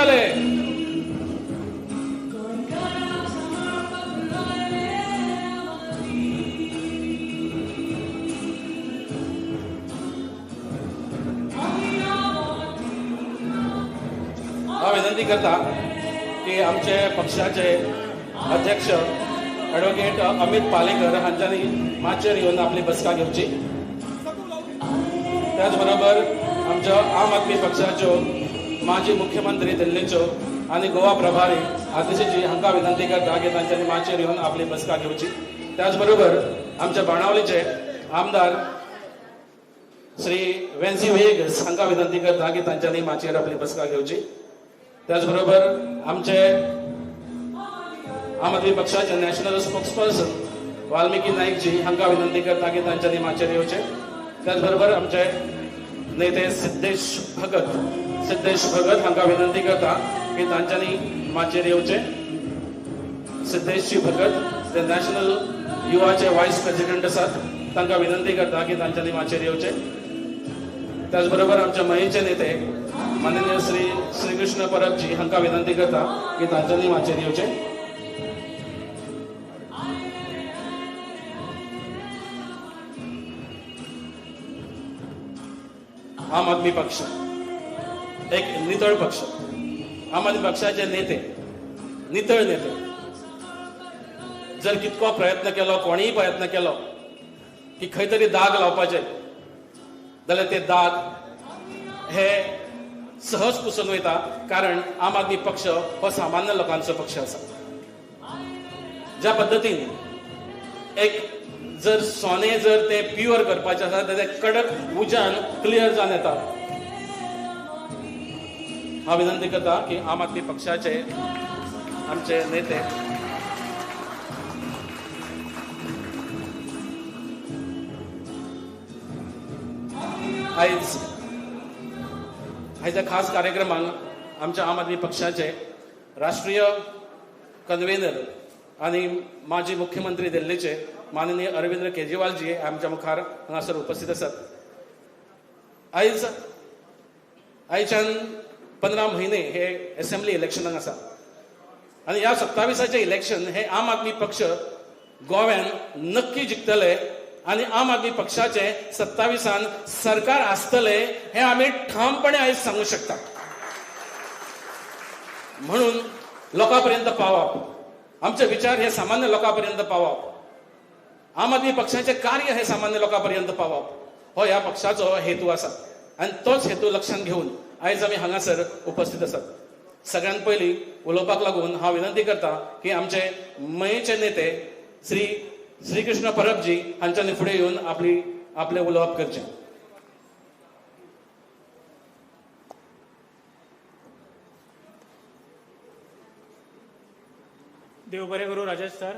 जिखतले. हांव विनंती करता की आमचे पक्षाचे अध्यक्ष ॲडव्होकेट अमित पालेकर हांच्यांनी माचयेर येवन आपली बसका घेवची. त्याचबरोबर आमच्या आम आदमी पक्षाच्यो माजी मुख्यमंत्री दिल्लीच्यो आनी गोवा प्रभारी आतिशीजी हांकां विनंती करता की तांच्यांनी माचयेर येवन आपली बसका घेवची. त्याचबरोबर आमच्या बाणावलीचे आमदार श्री वेन्सी व्हिएगस हांकां विनंती करता की तांच्यांनी माचयेर आपली बसका घेवची. त्याचबरोबर आमचे आम आदमी पक्षाचे नॅशनल स्पोक्सपर्सन वाल्मिकी नाईकजी हांकां विनंती करता की तांच्यांनी माचयेर येवचे. त्याचबरोबर आमचे नेते सिद्धेश भगत हांकां विनंती करता की तांच्यांनी माचयेर येवचे. सिद्धेशजी भगत ते नॅशनल युवाचे व्हायस प्रेसिडेंट आसात, तांकां विनंती करता की तांच्यांनी माचयेर येवचे. त्याचबरोबर आमच्या मयेचे नेते माननीय श्री श्रीकृष्ण परबजी हांकां विनंती करता की तांच्यांनी माचयेर येवचे. आम आदमी पक्ष एक नितळ पक्ष. आम आदमी पक्षाचे नेते नितळ नेते. जर कितको प्रयत्न केलो, कोणीय प्रयत्न केलो की खंय तरी दाग लावपाचे जाल्यार ते दाग हे सहज पुसून वयता, कारण आम आदमी पक्ष हो सामान्य लोकांचो पक्ष आसा. ज्या पद्दतीन एक जर सोने जर ते प्युअर करपाचे आसा जाल्यार कडक उज्यान क्लियर जावन येता. हांव विनंती करता की आम आदमी पक्षाचे आमचे नेते आयज आयच्या खास कार्यक्रमांक आमच्या आम आदमी पक्षाचे राष्ट्रीय कन्व्हेनर आनी माजी मुख्यमंत्री दिल्लीचे माननीय अरविंद केजरीवालजी आमच्या मुखार हांगासर उपस्थित आसात. आयज आयच्यान 15 म्हयने हे असेंब्ली इलेक्शनाक आसा आनी ह्या 27आचें इलेक्शन हे आम आदमी पक्ष गोव्यान नक्की जिखतले आनी आम आदमी पक्षाचे 27आन सरकार आसतले हे आमी ठामपणे आयज सांगू शकता. म्हणून लोकां पर्यंत पावप, आमचे विचार हे सामान्य लोकां पर्यंत पावप, आम आदमी पक्षाचे कार्य हे सामान्य लोकां पर्यंत पावप हो ह्या पक्षाचो हेतू आसा आनी तोच हेतू लक्षांत घेवन आयज आमी हांगासर उपस्थित आसात. सगळ्यांत पयलीं उलोवपाक लागून हांव विनंती करता की आमचे मयेचे नेते श्री श्रीकृष्ण परबजी हांच्यांनी फुडें येवन आपलें उलोवप करचें. देव बरें करूं राजेश सर.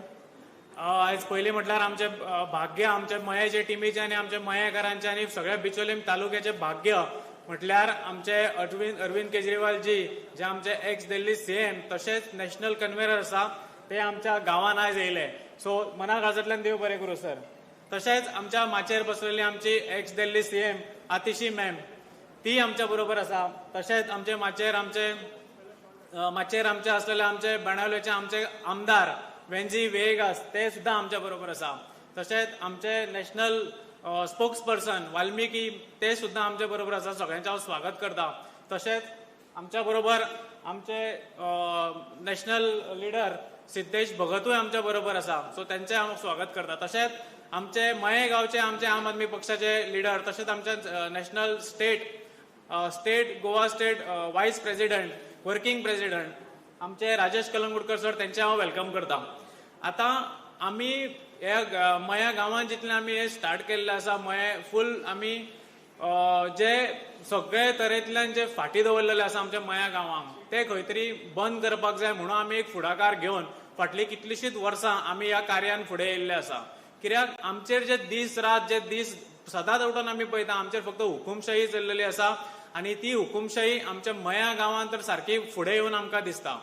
आयज पयलीं म्हटल्यार आमचें भाग्य, आमच्या मयेचे टिमीचें आनी आमच्या मयेकारांचें आनी सगळ्या बिचोलीम तालुक्याचें भाग्य म्हटल्यार आमचे अरविंद केजरीवालजी जे आमचे एक्स दिल्ली सीएम तशेंच नॅशनल कन्व्हेनर आसा ते आमच्या गांवान आयज येयले. सो मना काळजांतल्यान देव बरें करूं सर. तशेंच आमच्या माचयेर बसलेली आमची ex Delhi CM Atishi ma'am ती आमच्या बरोबर आसा. तशेंच आमचे माचयेर आमचे आसलेले आमचे बाणावलेचे आमचे आमदार वेन्झी व्हिएगास ते सुद्दां आमच्या बरोबर आसा. तशेंच आमचे नॅशनल स्पोक्स पर्सन वाल्मिकी ते सुद्दां आमच्या बरोबर आसा. सगळ्यांचें हांव स्वागत करता. तशेंच आमच्या बरोबर आमचे नॅशनल लिडर सिद्धेश भगतूय आमच्या बरोबर आसा. सो तेंचें हांव स्वागत करता. तशेंच आमचे मये गांवचे आमचे आम आदमी पक्षाचे लिडर तशेंच आमचे national state Goa state vice president working president आमचे राजेश कलंगुटकर सर तेंचे हांव welcome करता. आतां आमी ह्या मया गांवांत जितलें आमी हे स्टार्ट केल्लें आसा मये फूल आमी जे सगळे तरेंतल्यान जे फाटीं दवरलेले आसा आमच्या मया गांवांक ते खंय तरी बंद करपाक जाय म्हणून आमी एक फुडाकार घेवन फाटलीं कितलींशींच वर्सां आमी ह्या कार्यान फुडें येयल्ले आसा. कित्याक आमचेर जे दीस रात जे दीस सदांच उठून आमी पळयता आमचेर फक्त हुकुमशाही चल्लेली आसा आनी ती हुकुमशाही आमच्या मया गांवांत तर सारकी फुडें येवन आमकां दिसता.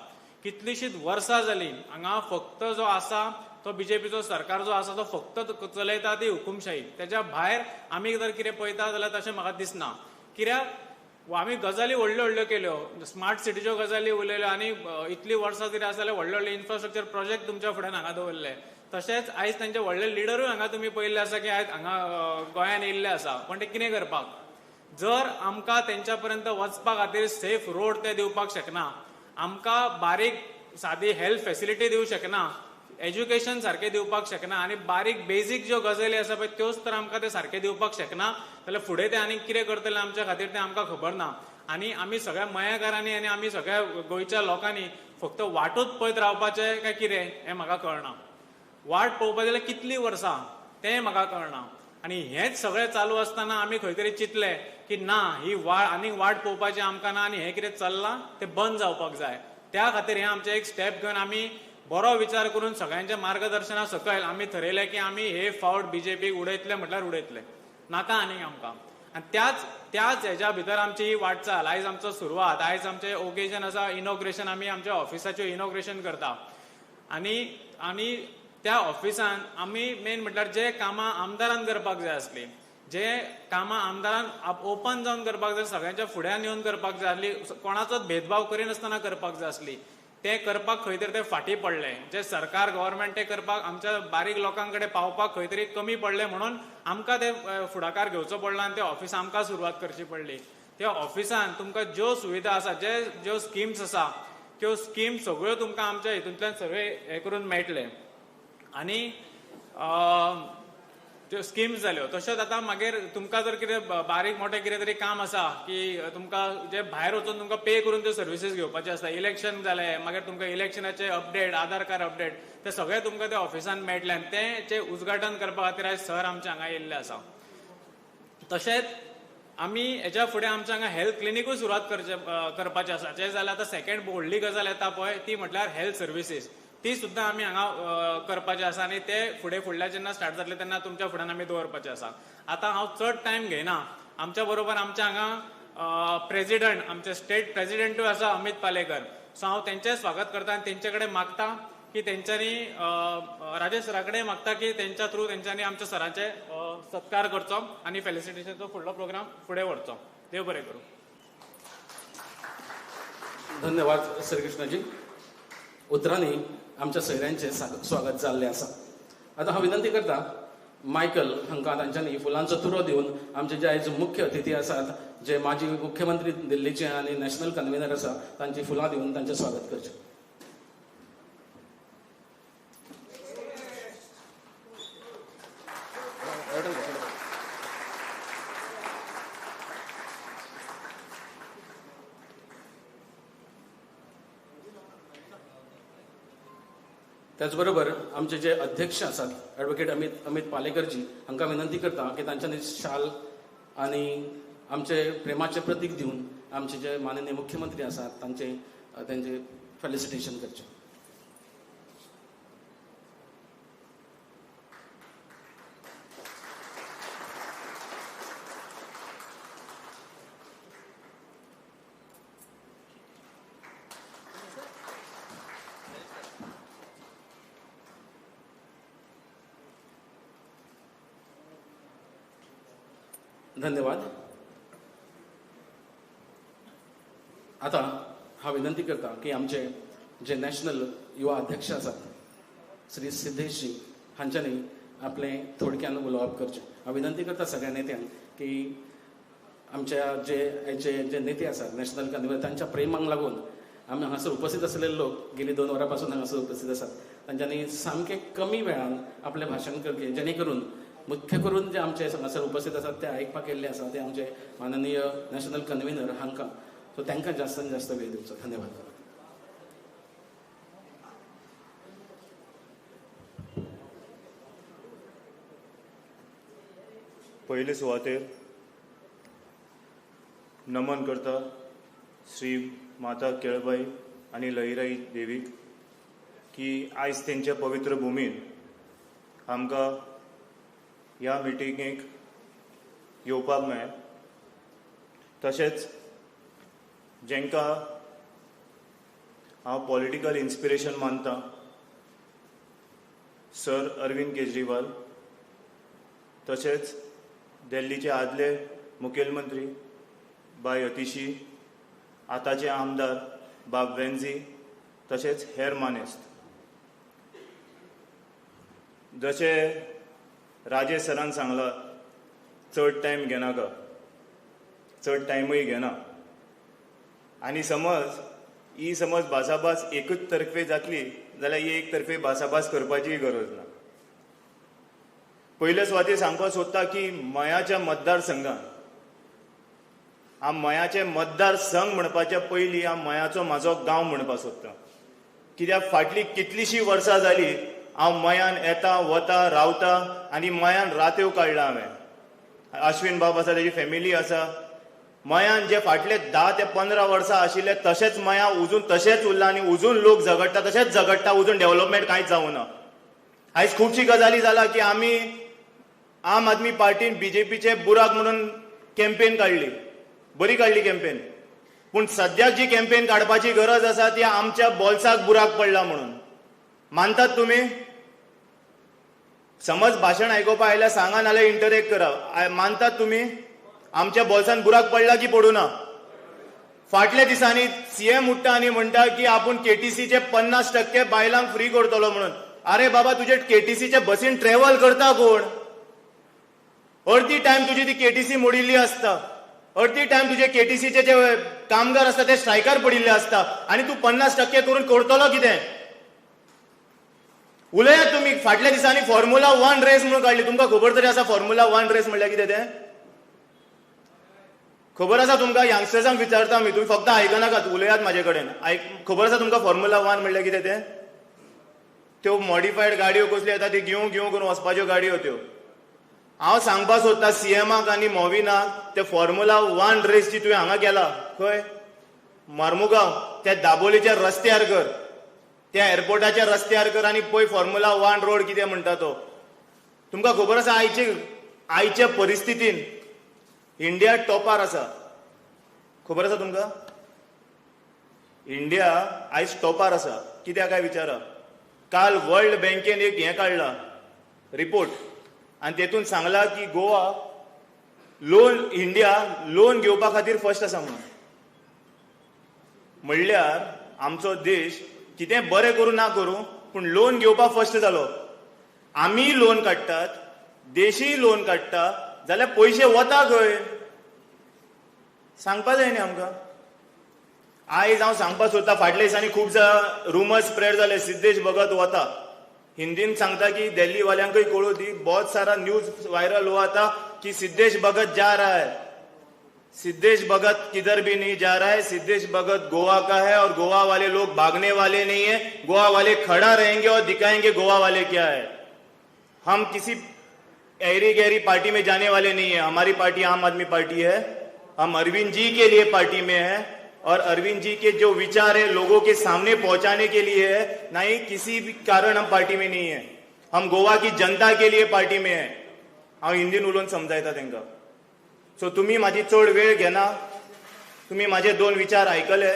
कितलींशींच वर्सां जालीं हांगा फक्त जो आसा तो बीजेपीचो सरकार जो आसा तो फक्त चलयता ती हुकुमशाही. तेच्या भायर आमी जर कितें पळयता जाल्यार तशें म्हाका दिसना. कित्याक आमी गजाली व्हडल्यो व्हडल्यो केल्यो, स्मार्ट सिटीच्यो गजाली उलयल्यो आनी इतलीं वर्सां तरी आसा जाल्यार व्हडले व्हडले इन्फ्रास्ट्रक्चर प्रोजेक्ट तुमच्या फुड्यान हांगा दवरले. तशेंच आयज तांचे व्हडले लिडरूय हांगा तुमी पळयल्ले आसा की आयज हांगा गोंयान येयल्ले आसा. पण ते कितें करपाक, जर आमकां तेंच्या पर्यंत वचपा खातीर सेफ रोड ते दिवपाक शकना, आमकां बारीक सादी हेल्थ फेसिलिटी दिवंक शकना, एज्युकेशन सारकें दिवपाक शकना आनी बारीक बेजीक ज्यो गजाली आसा पळय त्योच तर आमकां ते सारकें दिवपाक शकना जाल्यार फुडें ते आनीक कितें करतले आमच्या खातीर तें आमकां खबर ना. आनी आमी सगळ्या मयेकारांनी आनी आमी सगळ्या गोंयच्या लोकांनी फक्त वाटूच पळयत रावपाचें काय कितें हें म्हाका कळना. वाट पळोवपा जाल्यार कितलीं वर्सां तें म्हाका कळना. आनी हेंच सगळें चालू आसतना आमी खंय तरी चिंतलें की ना, ही वाट आनीक वाट पळोवपाची आमकां ना आनी हें कितें चल्लां तें बंद जावपाक जाय. त्या खातीर हें आमचें एक स्टेप घेवन आमी बरो विचार करून सगळ्यांच्या मार्गदर्शना सकयल आमी थरयलें की आमी हे फावट बीजेपीक उडयतले म्हटल्यार उडयतले, नाका आनीक आमकां. आनी त्याच त्याच हेज्या भितर आमची ही वाटचाल आयज आमचो सुरवात, आयज आमचें ओकेजन आसा इनॉग्रेशन, आमी आमच्या ऑफिसाचें इनॉग्रेशन करता. आनी आनी त्या ऑफिसान आमी मेन म्हटल्यार जे कामां आमदारान करपाक जाय आसली, जे कामां आमदारान ओपन जावन करपाक जाय, सगळ्यांच्या फुड्यान येवन करपाक जाय आसली, कोणाचोच भेदभाव करिनासतना करपाक जाय आसली, ते करपाक खंय तरी ते फाटीं पडले. जे सरकार गव्हर्मेंट ते करपाक आमच्या बारीक लोकां कडेन पावपाक खंय तरी कमी पडले म्हणून आमकां ते फुडाकार घेवचो पडलो आनी ते ऑफिस आमकां सुरवात करची पडली. त्या ऑफिसान तुमकां ज्यो सुविधा आसा, जे ज्यो स्किम्स आसा त्यो स्किम सगळ्यो तुमकां आमच्या हितूंतल्यान सगळे हे करून मेळटले. आनी त्यो स्किम्स जाल्यो तशेंच आतां मागीर तुमकां जर कितें बारीक मोटें कितें तरी काम आसा की तुमकां जे भायर वचून तुमकां पे करून त्यो सर्विसीस घेवपाच्यो आसता, इलेक्शन जालें मागीर तुमकां इलेक्शनाचे अपडेट, आधार कार्ड अपडेट, ते सगळें तुमकां त्या ऑफिसान मेळटलें. आनी तें जें उद्घाटन करपा खातीर आयज सर आमच्या हांगा येयल्ले आसा. तशेंच आमी हेच्या फुडें आमच्या हांगा हेल्थ क्लिनिकूय सुरवात करपाचें आसा. जें जाल्यार आतां सेकेंड व्हडली गजाल येता पळय ती म्हटल्यार हेल्थ सर्विसीस, ती सुद्दां आमी हांगा करपाचें आसा आनी ते फुडें फुडल्या जेन्ना स्टार्ट जातले तेन्ना तुमच्या फुड्यान आमी दवरपाचें आसा. आतां हांव चड टायम घेयना. आमच्या बरोबर आमच्या हांगा प्रेजिडंट, आमचे स्टेट प्रेजिडंटूय आसा अमित पालेकर. सो हांव तेंचें स्वागत करता आनी तेंचे कडेन मागता की तेंच्यांनी राजेश सरा कडेन मागता की तेंच्या थ्रू तेंच्यांनी आमच्या सरांचे सत्कार करचो आनी फेलिसिटेशनचो फुडलो प्रोग्राम फुडें व्हरचो. देव बरें करूं. धन्यवाद श्रीकृष्णजी. उतरांनी आमच्या सोयऱ्यांचें स्वागत जाल्लें आसा. आतां हांव विनंती करता मायकल हांकां तांच्यांनी फुलांचो तुरो दिवन आमचे जे आयज मुख्य अतिथी आसात, जे माजी मुख्यमंत्री दिल्लीचे आनी नॅशनल कन्व्हिनर आसा, तांची फुलां दिवन तांचें स्वागत करचें. त्याचबरोबर आमचे जे अध्यक्ष आसात ॲडव्होकेट अमित पालेकरजी हांकां विनंती करता की तांच्यांनी शाल आनी आमचे प्रेमाचे प्रतीक दिवन आमचे जे माननीय मुख्यमंत्री आसात तांचे तांचे फेलिसिटेशन करचें. धन्यवाद. आता हांव विनंती करता की आमचे जे नॅशनल युवा अध्यक्ष आसात श्री सिद्धेशजी हांच्यांनी आपलें थोडक्यान उलोवप करचें. हांव विनंती करता सगळ्या नेत्यांक की आमच्या जे जे जे नेते आसात नॅशनल कन्व्हिनर तांच्या प्रेमाक लागून आमी हांगासर उपस्थित आसलेले लोक गेली 2 वरां पासून हांगासर उपस्थित आसात, तांच्यांनी सामकें कमी वेळान आपलें भाशण करचें जेणे करून मुख्य करून जे आमचे हांगासर उपस्थित आसात ते आयकपाक येयल्ले आसा ते आमचे माननीय नॅशनल कन्व्हिनर हांकां, सो तांकां जास्तान जास्त वेळ दिवचो. धन्यवाद. पयले सुवातेर नमन करता श्री माता केळबाई आनी लईराई देवीक की आयज तेंच्या पवित्र भुमीन आमकां ह्या मिटिंगेक येवपाक मेळ्ळें. तशेंच जेंकां हांव पॉलिटिकल इन्स्पिरेशन मानता सर अरविंद केजरीवाल, तशेंच दिल्लीचे आदले मुखेलमंत्री बाय अतिशी, आतांचे आमदार बाब वेन्झी, तशेंच हेर मानेस्त. जशें राजेश सरान सांगलां, चड टायम घेनाका, चड टायमूय घेना. आनी समज ही समज भासाभास एकूच तर्फे जातली जाल्यार ही एक तर्फे भासाभास करपाचीय गरज ना. पयले सुवातेर सांगपाक सोदता की मयाच्या मतदारसंघान, हांव मयाचे मतदारसंघ म्हणपाच्या पयलीं हांव मयाचो म्हाजो गांव म्हणपाक सोदता. कित्याक फाटलीं कितलींशीं वर्सां जालीं हांव मयान येता वता रावता आनी मयान रात्यो काडला हांवें. अश्विन बाब आसा, तेजी फॅमिली आसा. मयान जे फाटले 10 ते 15 वर्सां आशिल्ले तशेंच मया अजून तशेंच उरलां आनी अजून लोक झगडटा तशेंच झगडटा, अजून डेव्हलपमेंट कांयच जावना. आयज खुबशी गजाली जाला की आमी आम आदमी पार्टीन बीजेपीचे बुराक म्हणून कॅम्पेन काडली, बरी काडली कॅम्पेन, पूण सद्याक जी कॅम्पेन काडपाची गरज आसा ती आमच्या बोल्साक बुराक पडला म्हणून. मानतात तुमी? समज भाशण आयकुपा आयल्यार सांगा, नाल्यार इंटरेक्ट करा. मानतात तुमी आमच्या बोल्सान बुराक पडला की पडूं ना? फाटल्या दिसांनी सीएम उठ्ठा आनी म्हणटा की आपूण केटीसीचे 50% बायलांक फ्री करतलो म्हणून. अरे बाबा, तुजे केटीसीचे बसीन ट्रॅव्हल करता कोण? अर्दी टायम तुजी ती केटीसी मोडिल्ली आसता, अर्दी टायम तुजे केटीसीचे जे कामगार आसता ते स्ट्रायकार पडिल्ले आसता आनी तूं 50% करून करतलो कितें? उलयात तुमी. फाटल्या दिसांनी फॉर्म्युला 1 रेस म्हणून काडली, तुमकां खबर तरी आसा फॉर्म्युला 1 रेस म्हणल्यार कितें तें? खबर आसा तुमकां? यंगस्टर्सांक विचारता आमी, तुमी फक्त आयकनाकात, उलयात म्हाजे कडेन. खबर आसा तुमकां फॉर्म्युला 1 म्हणल्यार कितें तें? त्यो मॉडिफायड गाडयो कसल्यो येता ती घेवं घेवं करून वचपाच्यो गाडयो त्यो. हांव सांगपाक सोदता सीएमाक आनी मोविनाक, ते फॉर्म्युला 1 रेस जी तुवें हांगा केला खंय मार्मुगांव त्या दाबोलीच्या रस्त्यार कर, त्या एअरपोर्टाच्या रस्त्यार कर आनी पळय फॉर्म्युला 1 रोड कितें म्हणटा तो. तुमकां खबर आसा आयचे परिस्थितीन इंडिया टॉपार आसा. खबर आसा तुमकां? इंडिया आयज टॉपार आसा. कित्याक काय विचारा? काल वर्ल्ड बँकेन एक हें काडला रिपोर्ट आनी तेतून सांगला की गोवा लोन, इंडिया लोन घेवपा खातीर फर्स्ट आसा म्हणून. म्हणल्यार आमचो देश कितें बरें करूं ना करूं पूण लोन घेवपाक फर्स्ट जालो. आमी लोन काडटात, देशीय लोन काडटा, जाल्यार पयशे वता खंय? सांगपा जाय न्ही आमकां. आयज हांव सांगपाक सोदता, फाटल्या दिसांनी खूब रुमर्स स्प्रेड जाले, सिद्धेश भगत वता. हिंदीन सांगता की दिल्ली वाल्यांकूय कळूं दी, बहुत सारा न्यूज व्हायरल हुआ था कि सिद्धेश भगत जा रहा है. सिद्धेश भगत किधर भी नहीं जा रहा है. सिद्धेश भगत गोवा का है और गोवा वाले लोग भागने वाले नहीं है. गोवा वाले खड़ा रहेंगे और दिखाएंगे गोवा वाले क्या है. हम किसी ऐरी गहरी पार्टी में जाने वाले नहीं है. हमारी पार्टी आम आदमी पार्टी है. हम अरविंद जी के लिए पार्टी में है और अरविंद जी के जो विचार है लोगों के सामने पहुंचाने के लिए है, ना ही किसी भी कारण हम पार्टी में नहीं है. हम गोवा की जनता के लिए पार्टी में है. हांव हिंदीन उलोवन समजायता तांकां. सो तुमी म्हाजी चड वेळ घेना, तुमी म्हाजे 2 विचार आयकले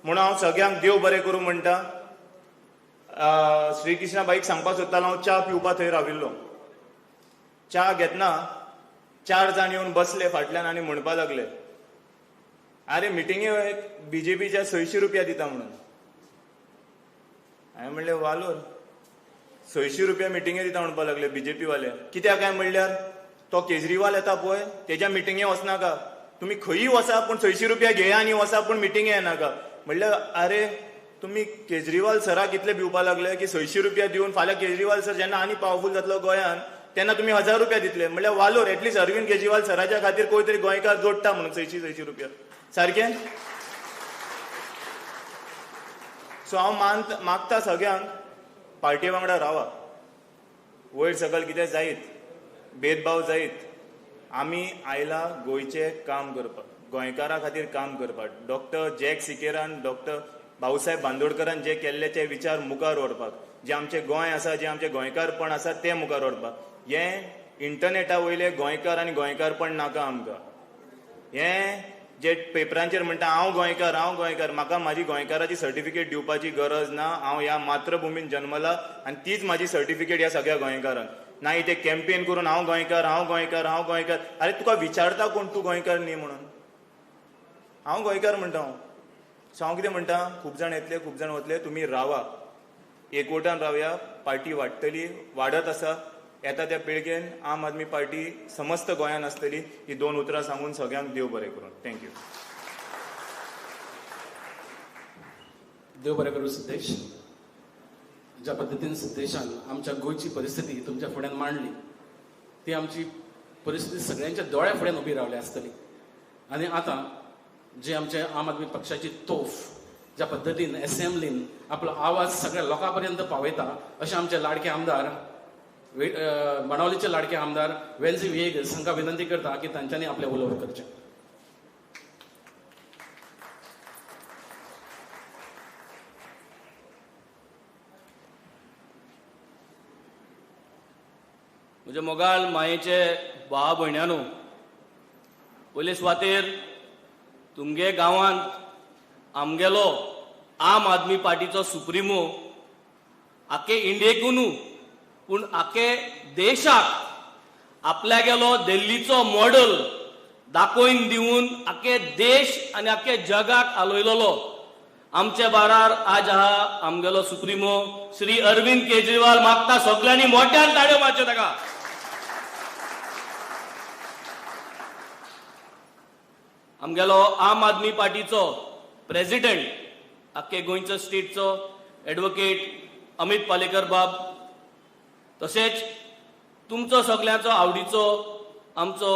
म्हणून हांव सगळ्यांक देव बरें करूं म्हणटा. श्रीकृष्णा बाईक सांगपाक सोदतालो, हांव च्या पिवपा थंय राविल्लो. च्या घेतना 4 जाण येवन बसले फाटल्यान आनी म्हणपाक लागले, अरे मिटिंगे बीजेपीच्या 600 रुपया दिता म्हणून. हांवें म्हणलें वालोर, 600 रुपया मिटिंगे दिता म्हणपाक लागले बीजेपी वाले. कित्याक काय म्हणल्यार तो केजरीवाल येता पळय तेज्या मिटिंगे वचनाका, तुमी खंयी वचा पूण 600 रुपया घेया आनी वचा, पूण मिटिंगे येनाका. म्हणल्यार अरे तुमी केजरीवाल सराक कितले भिवपा लागले की 600 रुपया दिवन फाल्यां केजरीवाल सर जेन्ना आनी पावरफूल जातलो गोंयांत तेन्ना तुमी 1000 रुपया दितले. म्हणल्यार वालोर, एटलिस्ट अरविंद केजरीवाल सराच्या खातीर कोण तरी गोंयकार जोडटा म्हणून 600 रुपया सारकें. सो हांव मागता सगळ्यांक पार्टी वांगडा रावा, वयर सकयल कितें जायत, भेदभाव जायत, आमी आयला गोंयचें काम करपाक, गोंयकारा खातीर काम करपाक. डॉक्टर जॅक सिकेरान, डॉक्टर भाऊसाहेब बांदोडकरान जे केल्ले ते विचार मुखार व्हरपाक, जे आमचें गोंय आसा, जे आमचें गोंयकारपण आसा तें मुखार व्हरपाक. हें इंटरनेटा वयले गोंयकार आनी गोंयकारपण नाका आमकां. हें जे पेपरांचेर म्हणटा हांव गोंयकार, हांव गोंयकार, म्हाका म्हाजी गोंयकाराची सर्टिफिकेट दिवपाची गरज ना. हांव ह्या मातृभुमीन जन्मला आनी तीच म्हाजी सर्टिफिकेट ह्या सगळ्या गोंयकारांक. ना इथे कॅम्पेन करून हांव गोंयकार, हांव गोंयकार, हांव गोंयकार. अरे तुका विचारता कोण तूं गोंयकार न्ही म्हणून? हांव गोंयकार म्हणटा हांव. सो हांव कितें म्हणटा, खूब जाण येतले, खूब जाण वतले, तुमी रावा, एकवटान रावया, पार्टी वाडटली, वाडत आसा. येता त्या पिळगेन आम आदमी पार्टी समस्त गोंयान आसतली. ही दोन उतरां सांगून सगळ्यांक देव बरें करूं. Thank you. देव बरें करूं सिद्धेश. ज्या पद्दतीन सिद्धेशान आमच्या गोंयची परिस्थिती तुमच्या फुड्यान मांडली ती आमची परिस्थिती सगळ्यांच्या दोळ्या फुड्यान उबी रावल्या आसतली. आनी आतां जी आमच्या आम आदमी पक्षाची तोफ ज्या पद्दतीन एसेंब्लीन आपलो आवाज सगळ्या लोकां पर्यंत पावयता अशे आमचे लाडके आमदार बाणावलीचे लाडके आमदार वेन्झी व्हिएगस हांकां विनंती करता की तांच्यांनी आपलें उलोवप करचें. म्हज्या मोगाळ मायेचे भाव भयण्यानो, पयले सुवातेर तुमगे गांवांत आमगेलो आम आदमी पार्टीचो सुप्रिमो आखे इंडियेकू न्हू पूण आखे देशाक आपल्यागेलो दिल्लीचो मॉडल दाखोवन दिवन आखे देश आनी आखे जगाक आलयलेलो आमचे बारार आज आहा आमगेलो सुप्रिमो श्री अरविंद केजरीवाल. मागता सगळ्यांनी मोठ्यान ताळयो मारच्यो ताका. आमगेलो आम आदमी पार्टीचो प्रेसिडेंट आख्खे गोंयचो स्टेटचो एडवोकेट अमित पालेकर बाब, तशेंच तुमचो सगळ्यांचो आवडीचो आमचो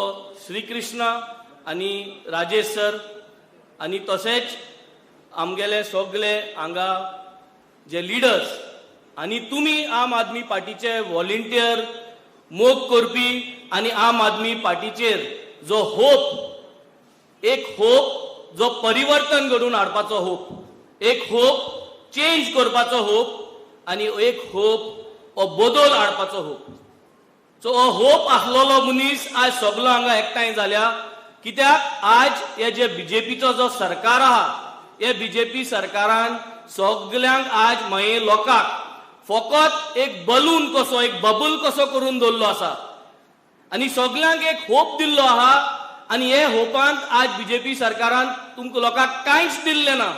श्रीकृष्ण आनी राजेश सर, आनी तशेंच आमगेले सगळे हांगा जे लिडर्स आनी तुमी आम आदमी पार्टीचे व्हॉलिंटियर मोग करपी आनी आम आदमी पार्टीचेर जो होप, एक होप जो परिवर्तन घडोवन हाडपाचो होप, एक होप चेंज करपाचो होप आनी एक होप हो बदल हाडपाचो होप. सो हो होप आसलेलो मनीस आज सगलो हांगा एकठांय जाल्या. कित्याक आज हे जे बीजेपीचो जो सरकार आहा हे बीजेपी सरकारान सगल्यांक आज मये लोकांक फकत एक बलून कसो, एक बबल कसो करून दवरलो आसा आनी सगल्यांक एक होप दिल्लो आहा. आनी हे होपांत आज बीजेपी सरकारान तुमकां लोकांक कांयच दिल्लें ना.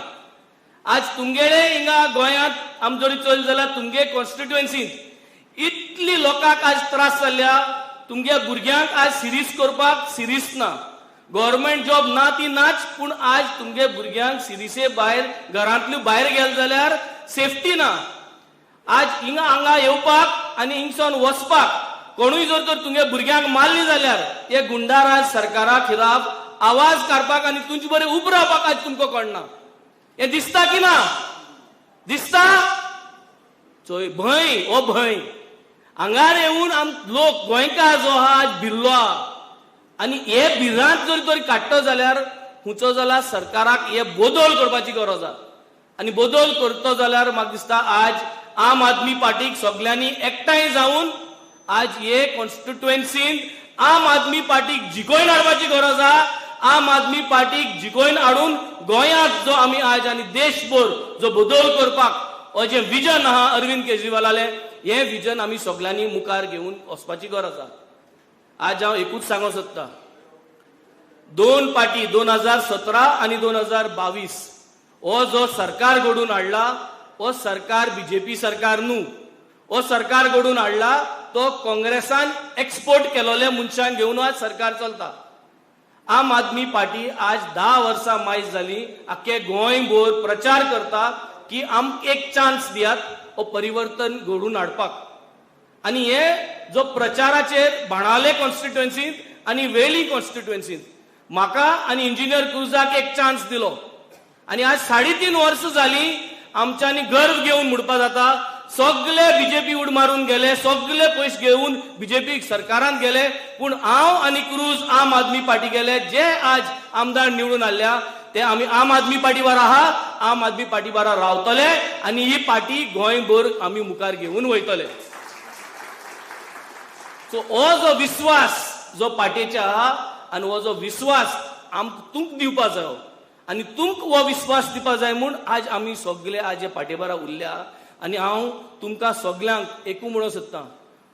आज तुमगेले हिंगा गोंयांत आम जरी चोयलें जाल्यार तुमगे कॉन्स्टिट्युएन्सींत इतली लोकांक आज त्रास जाल्या. तुमगे भुरग्यांक आज सिरीज करपाक सिरीज ना, गव्हर्मेंट जॉब ना ती नाच, पूण आज तुमगे भुरग्यांक सिरिसे भायर घरांतल्यो भायर गेले जाल्यार सेफ्टी ना. आज हिंगा हांगा येवपाक आनी हिंगसून वचपाक कोणूय जर तर तुमगे भुरग्यांक मारली जाल्यार हे गुंडाराज सरकारा खिलाफ आवाज काडपाक आनी तुमचे बरें उबो रावपाक आज तुमकां कळना. हें दिसता की ना दिसता? चोय भंय, हो भंय हांगार येवन आम लोक गोंयकार जो आहा आज भिल्लो आहा आनी हे भिरांत जर तर काडटो जाल्यार खुंचो जाल्यार सरकाराक हे बदल करपाची गरज आहा. आनी बदल करतो जाल्यार म्हाका दिसता आज आम आदमी पार्टीक सगल्यांनी एकठांय जावन आज हे कॉन्स्टिट्युएन्सीन आम आदमी पार्टीक जिखोवन हाडपाची गरज आहा. आम आदमी पार्टीक जिखोवन हाडून गोंयांत जो आमी आज आनी देशभर जो बदल करपाक हो जें विजन आहा अरविंद केजरीवालालें, हें विजन आमी सगल्यांनी मुखार घेवन वचपाची गरज आहा. आज हांव एकूच सांगूंक सोदतां, दोन पार्टी 2017 आनी 2022 हो जो सरकार घडोवन हाडला हो सरकार बीजेपी सरकार न्हू, हो सरकार घडोवन हाडला तो काँग्रेसान एक्सपोर्ट केलोले मनशान घेवन आज सरकार चलता. आम आदमी पार्टी आज 10 वर्सां मायज जाली आख्खे गोंयभर प्रचार करता की आमकां एक चान्स दियात हो परिवर्तन घडोवन हाडपाक. आनी हे जो प्रचाराचेर बाणावले कॉन्स्टिट्युएन्सींत आनी वेली कॉन्स्टिट्युएन्सींत म्हाका आनी इंजिनियर क्रुजाक एक चान्स दिलो आनी आज 3.5 वर्सां जाली आमच्यांनी गर्व घेवन म्हणपा जाता सगळे बीजेपी उड मारून गेले, सगळे पयशे घेवन बीजेपी सरकारान गेले, पूण हांव आनी क्रूज आम आदमी पार्टी गेले. जे आज आमदार निवडून आयल्या ते आमी आम आदमी पार्टी बारा आहा, आम आदमी पार्टी बारा रावतले आनी ही पार्टी गोंयभर आमी मुखार घेवन वयतले. सो हो जो विस्वास जो पार्टीचे आहा आनी हो जो विस्वास आमकां तुमकां दिवपा जायो आनी तुमकां हो विस्वास दिवपा जाय म्हूण आज आमी सगळे आज हे पार्टी बारा उरल्या. आनी हांव तुमकां सगल्यांक एकू म्हणूंक सोदतां,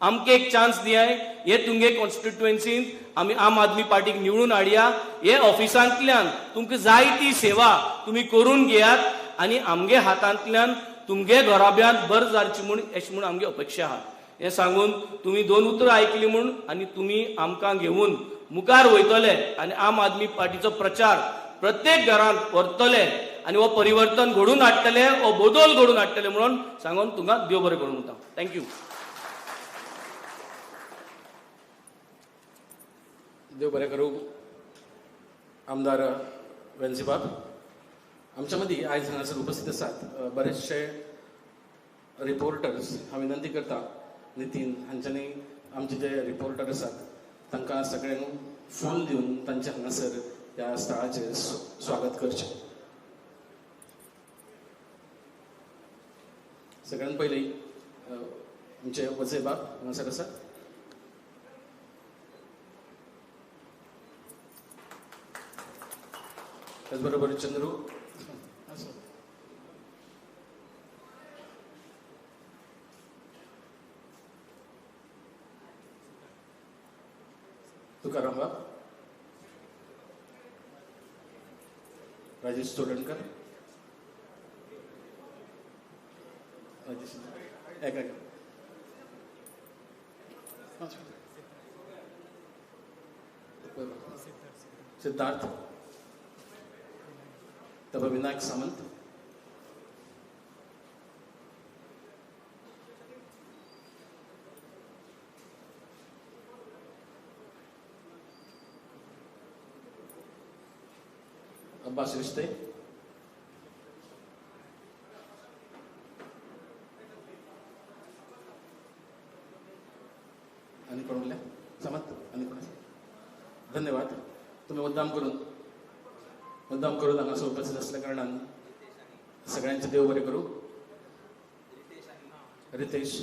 आमकां एक चान्स दियाय, हे तुमगे कॉन्स्टिट्युएन्सीन आमी आम आदमी पार्टीक निवडून हाडया. हे ऑफिसांतल्यान तुमकां जाय ती सेवा तुमी करून घेयात आनी आमगे हातांतल्यान तुमगे घराब्यांत बरें जावचें म्हूण अशें म्हूण आमगे अपेक्षा आहा. हें सांगून तुमी दोन उतरां आयकलीं म्हूण आनी तुमी आमकां घेवन मुखार वयतले आनी आम आदमी पार्टीचो प्रचार प्रत्येक घरांत व्हरतले आनी हो परिवर्तन घडोवन हाडटले, हो बदल घडोवन हाडटले म्हणून सांगून तुमकां देव बरें करूं म्हणटा. Thank you. देव बरें करूं आमदार वेन्झीबाब. आमच्या मदीं आयज हांगासर उपस्थित आसात बरेचशे रिपोर्टर्स. हांव विनंती करता नितीन हांच्यांनी आमचे जे रिपोर्टर आसात तांकां सगळ्यांक फूल दिवन तांचे हांगासर ह्या स्थळाचेर स्वागत करचें. सगळ्यान पयलीं आमचे वझेबाब हांगासर आसात. त्याचबरोबर चंद्रू, तुकाराम बाब, राजेश चोडणकर, राजेश एक एक सिद्धार्थ, तब विनायक सामंत, अब्बास रिश्ते, आणि कोण उरले सामंत आणि कोण. धन्यवाद. तुम्ही मुद्दाम करून हांगासर उपस्थित असल्या कारणान सगळ्यांचे देव बरें करूं. रितेश,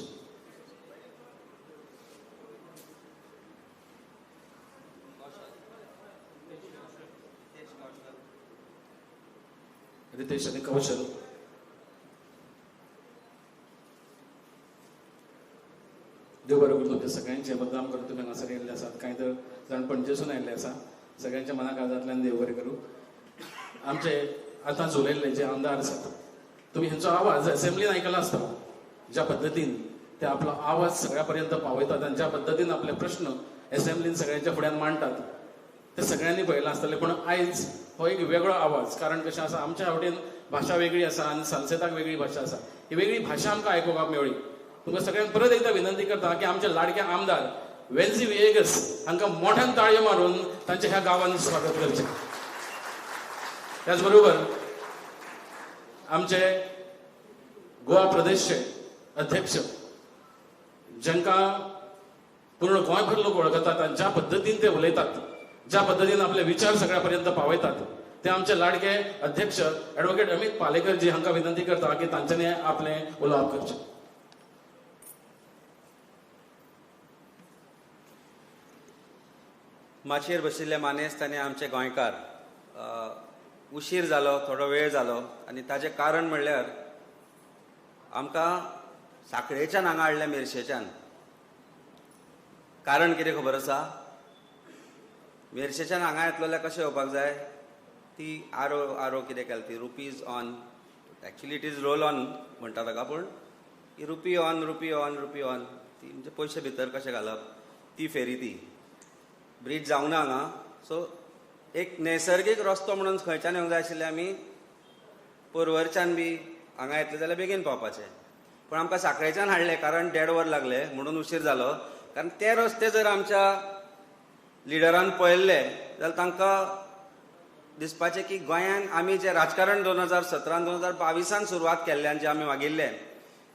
रितेश आणि कौशल, देव बरें करूं तुमच्या सगळ्यांचे. मुद्दाम करून तुमी हांगासर येयल्ले आसात, कांय तर जाण पणजेसून आयिल्ले आसा. सगळ्यांच्या मना काळजांतल्यान देव बरें करूं. आमचे आतां झुलयल्ले जे आमदार आसात, तुमी हेंचो आवाज असेंब्लीन आयकला आसता. ज्या पद्दतीन ते आपलो आवाज सगळ्या पर्यंत पावयतात आनी ज्या पद्दतीन आपले प्रश्न असेंब्लीन सगळ्यांच्या फुड्यान मांडटात ते सगळ्यांनी पळयलां आसतलें. पूण आयज हो एक वेगळो आवाज, कारण कशें आसा, आमच्या वटेन भाशा वेगळी आसा आनी सालसेताक वेगळी भाशा आसा. ही वेगळी भाशा आमकां आयकुपाक मेळ्ळी. तुमकां सगळ्यांक परत एकदां विनंती करता की आमचे लाडके आमदार वेन्झी व्हिएगस हांकां मोठ्यान ताळयो मारून तांच्या ह्या गांवांत स्वागत करचें. त्याचबरोबर आमचे गोवा प्रदेशचे अध्यक्ष, जांकां पूर्ण गोंयभर लोक वळखतात आनी ज्या पद्दतीन ते उलयतात, ज्या पद्दतीन आपले विचार सगळ्या पर्यंत पावयतात, ते आमचे लाडके अध्यक्ष एडवोकेट अमित पालेकर जी हांकां विनंती करता की तांच्यांनी आपलें उलोवप करचें. माचयेर बशिल्ले मानेस्त आनी आमचे गोंयकार, उशीर जालो, थोडो वेळ जालो आनी ताचें कारण म्हणल्यार आमकां साखळेच्यान हांगा हाडलें, मेरशेच्यान. कारण कितें खबर आसा? मेरशेच्यान हांगा येतलो जाल्यार कशें येवपाक जाय? ती आरो कितें केल्या ती rupees on, actually it is roll on म्हणटा ताका, पूण ही rupee on rupee on rupee on ती म्हणजे पयशे भितर कशे घालप ती फेरी, ती ब्रीज जावंक ना हांगा. सो एक नैसर्गीक रस्तो म्हणून खंयच्यान येवंक जाय आशिल्लें आमी, पर्वरच्यान बी हांगा येतले जाल्यार बेगीन पावपाचें, पूण आमकां साखळेच्यान हाडलें कारण 1.5 वर लागलें म्हणून उशीर जालो. कारण ते रस्ते जर आमच्या लिडरान पळयल्ले जाल्यार तांकां दिसपाचें की गोंयान आमी जें राजकारण 2017 2022 सुरवात केल्ल्यान जें आमी मागिल्लें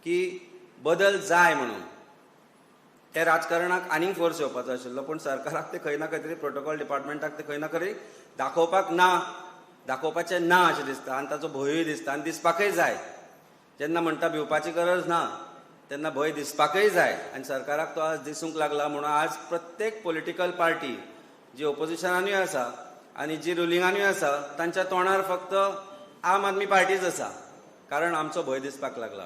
की बदल जाय म्हणून, ते राजकारणाक आनीक फोर्स येवपाचो आशिल्लो, पूण सरकाराक ते खंय ना खंय तरी प्रोटोकॉल डिपार्टमेंटाक ते खंय ना खंय दाखोवपाक ना, दाखोवपाचें ना अशें दिसता आनी ताचो भंयूय दिसता आनी दिसपाकय जाय. जेन्ना म्हणटा भिवपाची गरज ना तेन्ना भंय दिसपाकय जाय आनी सरकाराक तो आज दिसूंक लागला. म्हणून आज प्रत्येक पॉलिटिकल पार्टी जी ओपोजिशनानूय आसा आनी जी रुलिंगानूय आसा तांच्या तोंडार फक्त आम आदमी पार्टीच आसा, कारण आमचो भंय दिसपाक लागला.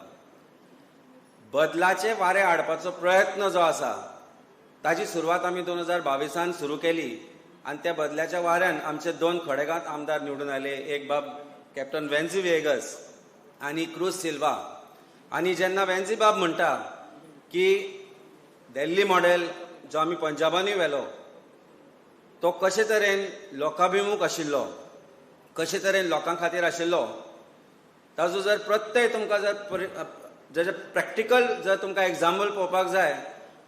बदलाचे वारे हाडपाचो प्रयत्न जो आसा ताजी सुरवात आमी 2022 सुरू केली आनी त्या बदल्याच्या वाऱ्यान आमचे 2 खडेगांत आमदार निवडून आयले, एक बाब कॅप्टन वेन्झी व्हिएगस आनी क्रूज सिल्वा. आनी जेन्ना वेन्झी बाब म्हणटा की दिल्ली मॉडेल जो आमी पंजाबानूय व्हेलो तो कशे तरेन लोकाभिमुख आशिल्लो, कशे तरेन लोकां खातीर आशिल्लो, ताजो जर प्रत्यय तुमकां जर प्रॅक्टिकल जर तुमकां एग्जाम्पल पळोवपाक जाय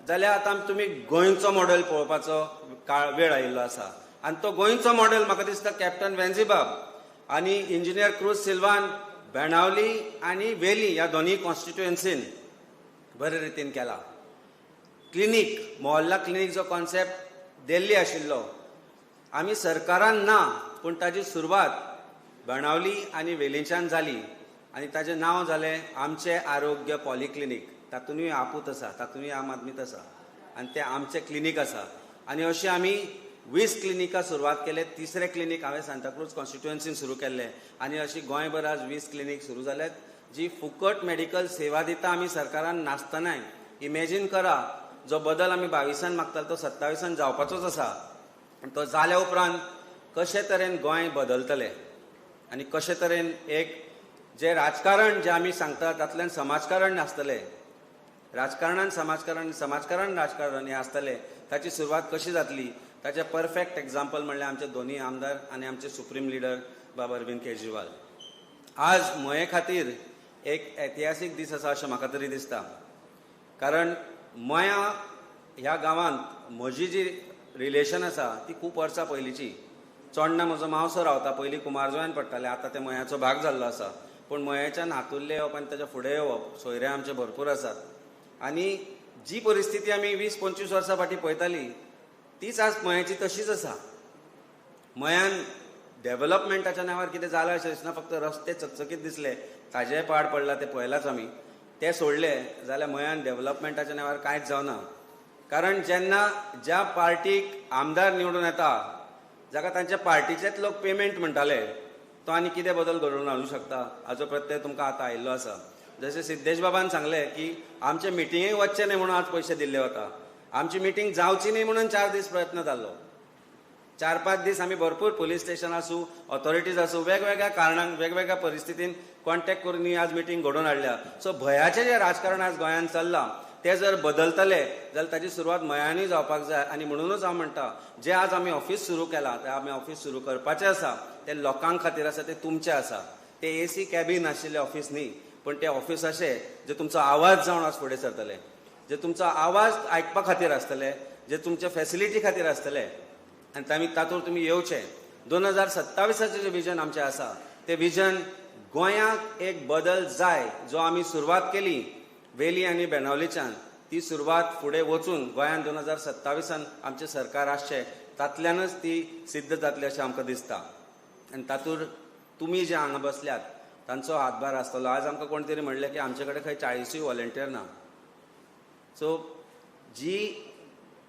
जाल्यार आतां तुमी गोंयचो मॉडेल पळोवपाचो काळ वेळ आयिल्लो आसा. आनी तो गोंयचो मॉडेल म्हाका दिसता कॅप्टन वेन्झी बाब आनी इंजिनियर क्रूज सिल्वान बेणावली आनी वेली ह्या दोनूय कॉन्स्टिट्युएन्सीन बरे रितीन केला. क्लिनीक, मोहल्ला क्लिनीक जो कॉन्सेप्ट दिल्ली आशिल्लो आमी सरकारान ना, पूण ताजी सुरवात बेणावली आनी वेलींच्यान जाली आनी ताजें नांव जालें आमचें आरोग्य पॉलिक्लिनीक. तातूंतय आपूत आसा, तातूंतय आम आदमीत आसा आनी तें आमचें क्लिनीक आसा. आनी अशें आमी 20 क्लिनिकां सुरवात केले. तिसरें क्लिनीक हांवें सांताक्रूज कॉन्स्टिट्युएन्सीन सुरू केल्लें आनी अशी गोंयभर आज 20 क्लिनीक सुरू जाल्यात जी फुकट मेडिकल सेवा दिता आमी सरकारान नासतनाय. इमेजीन करा, जो बदल आमी 22 मागताले तो 27 जावपाचोच आसा. आनी तो जाल्या उपरांत कशे तरेन गोंय बदलतलें आनी कशे तरेन एक जें राजकारण जें आमी सांगता तातूंतल्यान समाजकारण आसतलें, राजकारणान समाजकारण, समाजकारण राजकारण हें आसतलें, ताची सुरवात कशी जातली ताचें परफेक्ट एग्जाम्पल म्हणल्यार आमचे दोनूय आमदार आनी आमचे सुप्रीम लिडर बाब अरविंद केजरीवाल. आज मये खातीर एक ऐतिहासीक दीस आसा अशें म्हाका तरी दिसता, कारण मया ह्या गांवांत म्हजी जी रिलेशन आसा ती खूब वर्सां पयलींची. चोडणा म्हजो मावसो रावता, पयलीं कुमारजुव्यान पडटाले, आतां ते मयाचो भाग जाल्लो आसा. पूण मयेच्यान हातुरले येवप आनी ताच्या फुडें येवप, सोयरे आमचे भरपूर आसात. आनी जी परिस्थिती आमी 20-25 वर्सां फाटीं पळयताली तीच आज मयाची तशीच आसा. मयान डेव्हलपमेंटाच्या नांवार कितें जालां अशें दिसना, फक्त रस्ते चकचकीत दिसले, ताजेय पाड पडला ते पळयलाच आमी, ते सोडले जाल्यार मयान डेव्हलपमेंटाच्या नांवार कांयच जावना. कारण जेन्ना ज्या पार्टीक आमदार निवडून येता, जाका तांच्या पार्टीचेच लोक पेमेंट म्हणटाले, तो आनी कितें बदल घडोवन हाडूंक शकता हाजो प्रत्यय तुमकां आतां आयिल्लो आसा. जशें सिद्धेश बाबान सांगलें की आमचे मिटिंगेक वचचें न्हय म्हणून आज पयशे दिल्ले वता, आमची मिटींग जावची न्हय म्हणून 4 दीस प्रयत्न जाल्लो. 4-5 दीस आमी भरपूर पोलीस स्टेशन आसूं, ऑथॉरिटीज आसूं, वेगवेगळ्या कारणांक वेगवेगळ्या परिस्थितीन कॉन्टेक्ट करून ही आज मिटींग घडोवन हाडल्या. सो भंयाचें जें राजकारण आज गोंयांत चल्लां तें जर बदलतले जाल्यार ताजी सुरवात मयानूय जावपाक जाय. आनी म्हणुनूच हांव म्हणटा, जें आज आमी ऑफीस सुरू केलां, तें आमी ऑफीस सुरू करपाचें आसा, तें लोकां खातीर आसा, तें तुमचें आसा. तें एसी कॅबीन आशिल्लें ऑफीस न्ही, पूण तें ऑफीस अशें जें तुमचो आवाज जावन आज फुडें सरतलें, जे तुमचो आवाज आयकपा खातीर आसतले, जे तुमच्या फॅसिलिटी खातीर आसतले. आनी तामी तातूंत तुमी येवचे. 2027 जें विजन आमचें आसा तें विजन गोंयाक एक बदल जाय, जो आमी सुरवात केली वेली आनी बेणावलीच्यान, ती सुरवात फुडें वचून गोंयांत 2027 आमचें सरकार आसचें, तातल्यानच ती सिद्ध जातली अशें आमकां दिसता. आनी तातूंत तुमी जे हांगा बसल्यात तांचो हातभार आसतलो. आज आमकां कोण तरी म्हणलें की आमचे कडेन खंय 40 वॉलंटियर ना. सो जी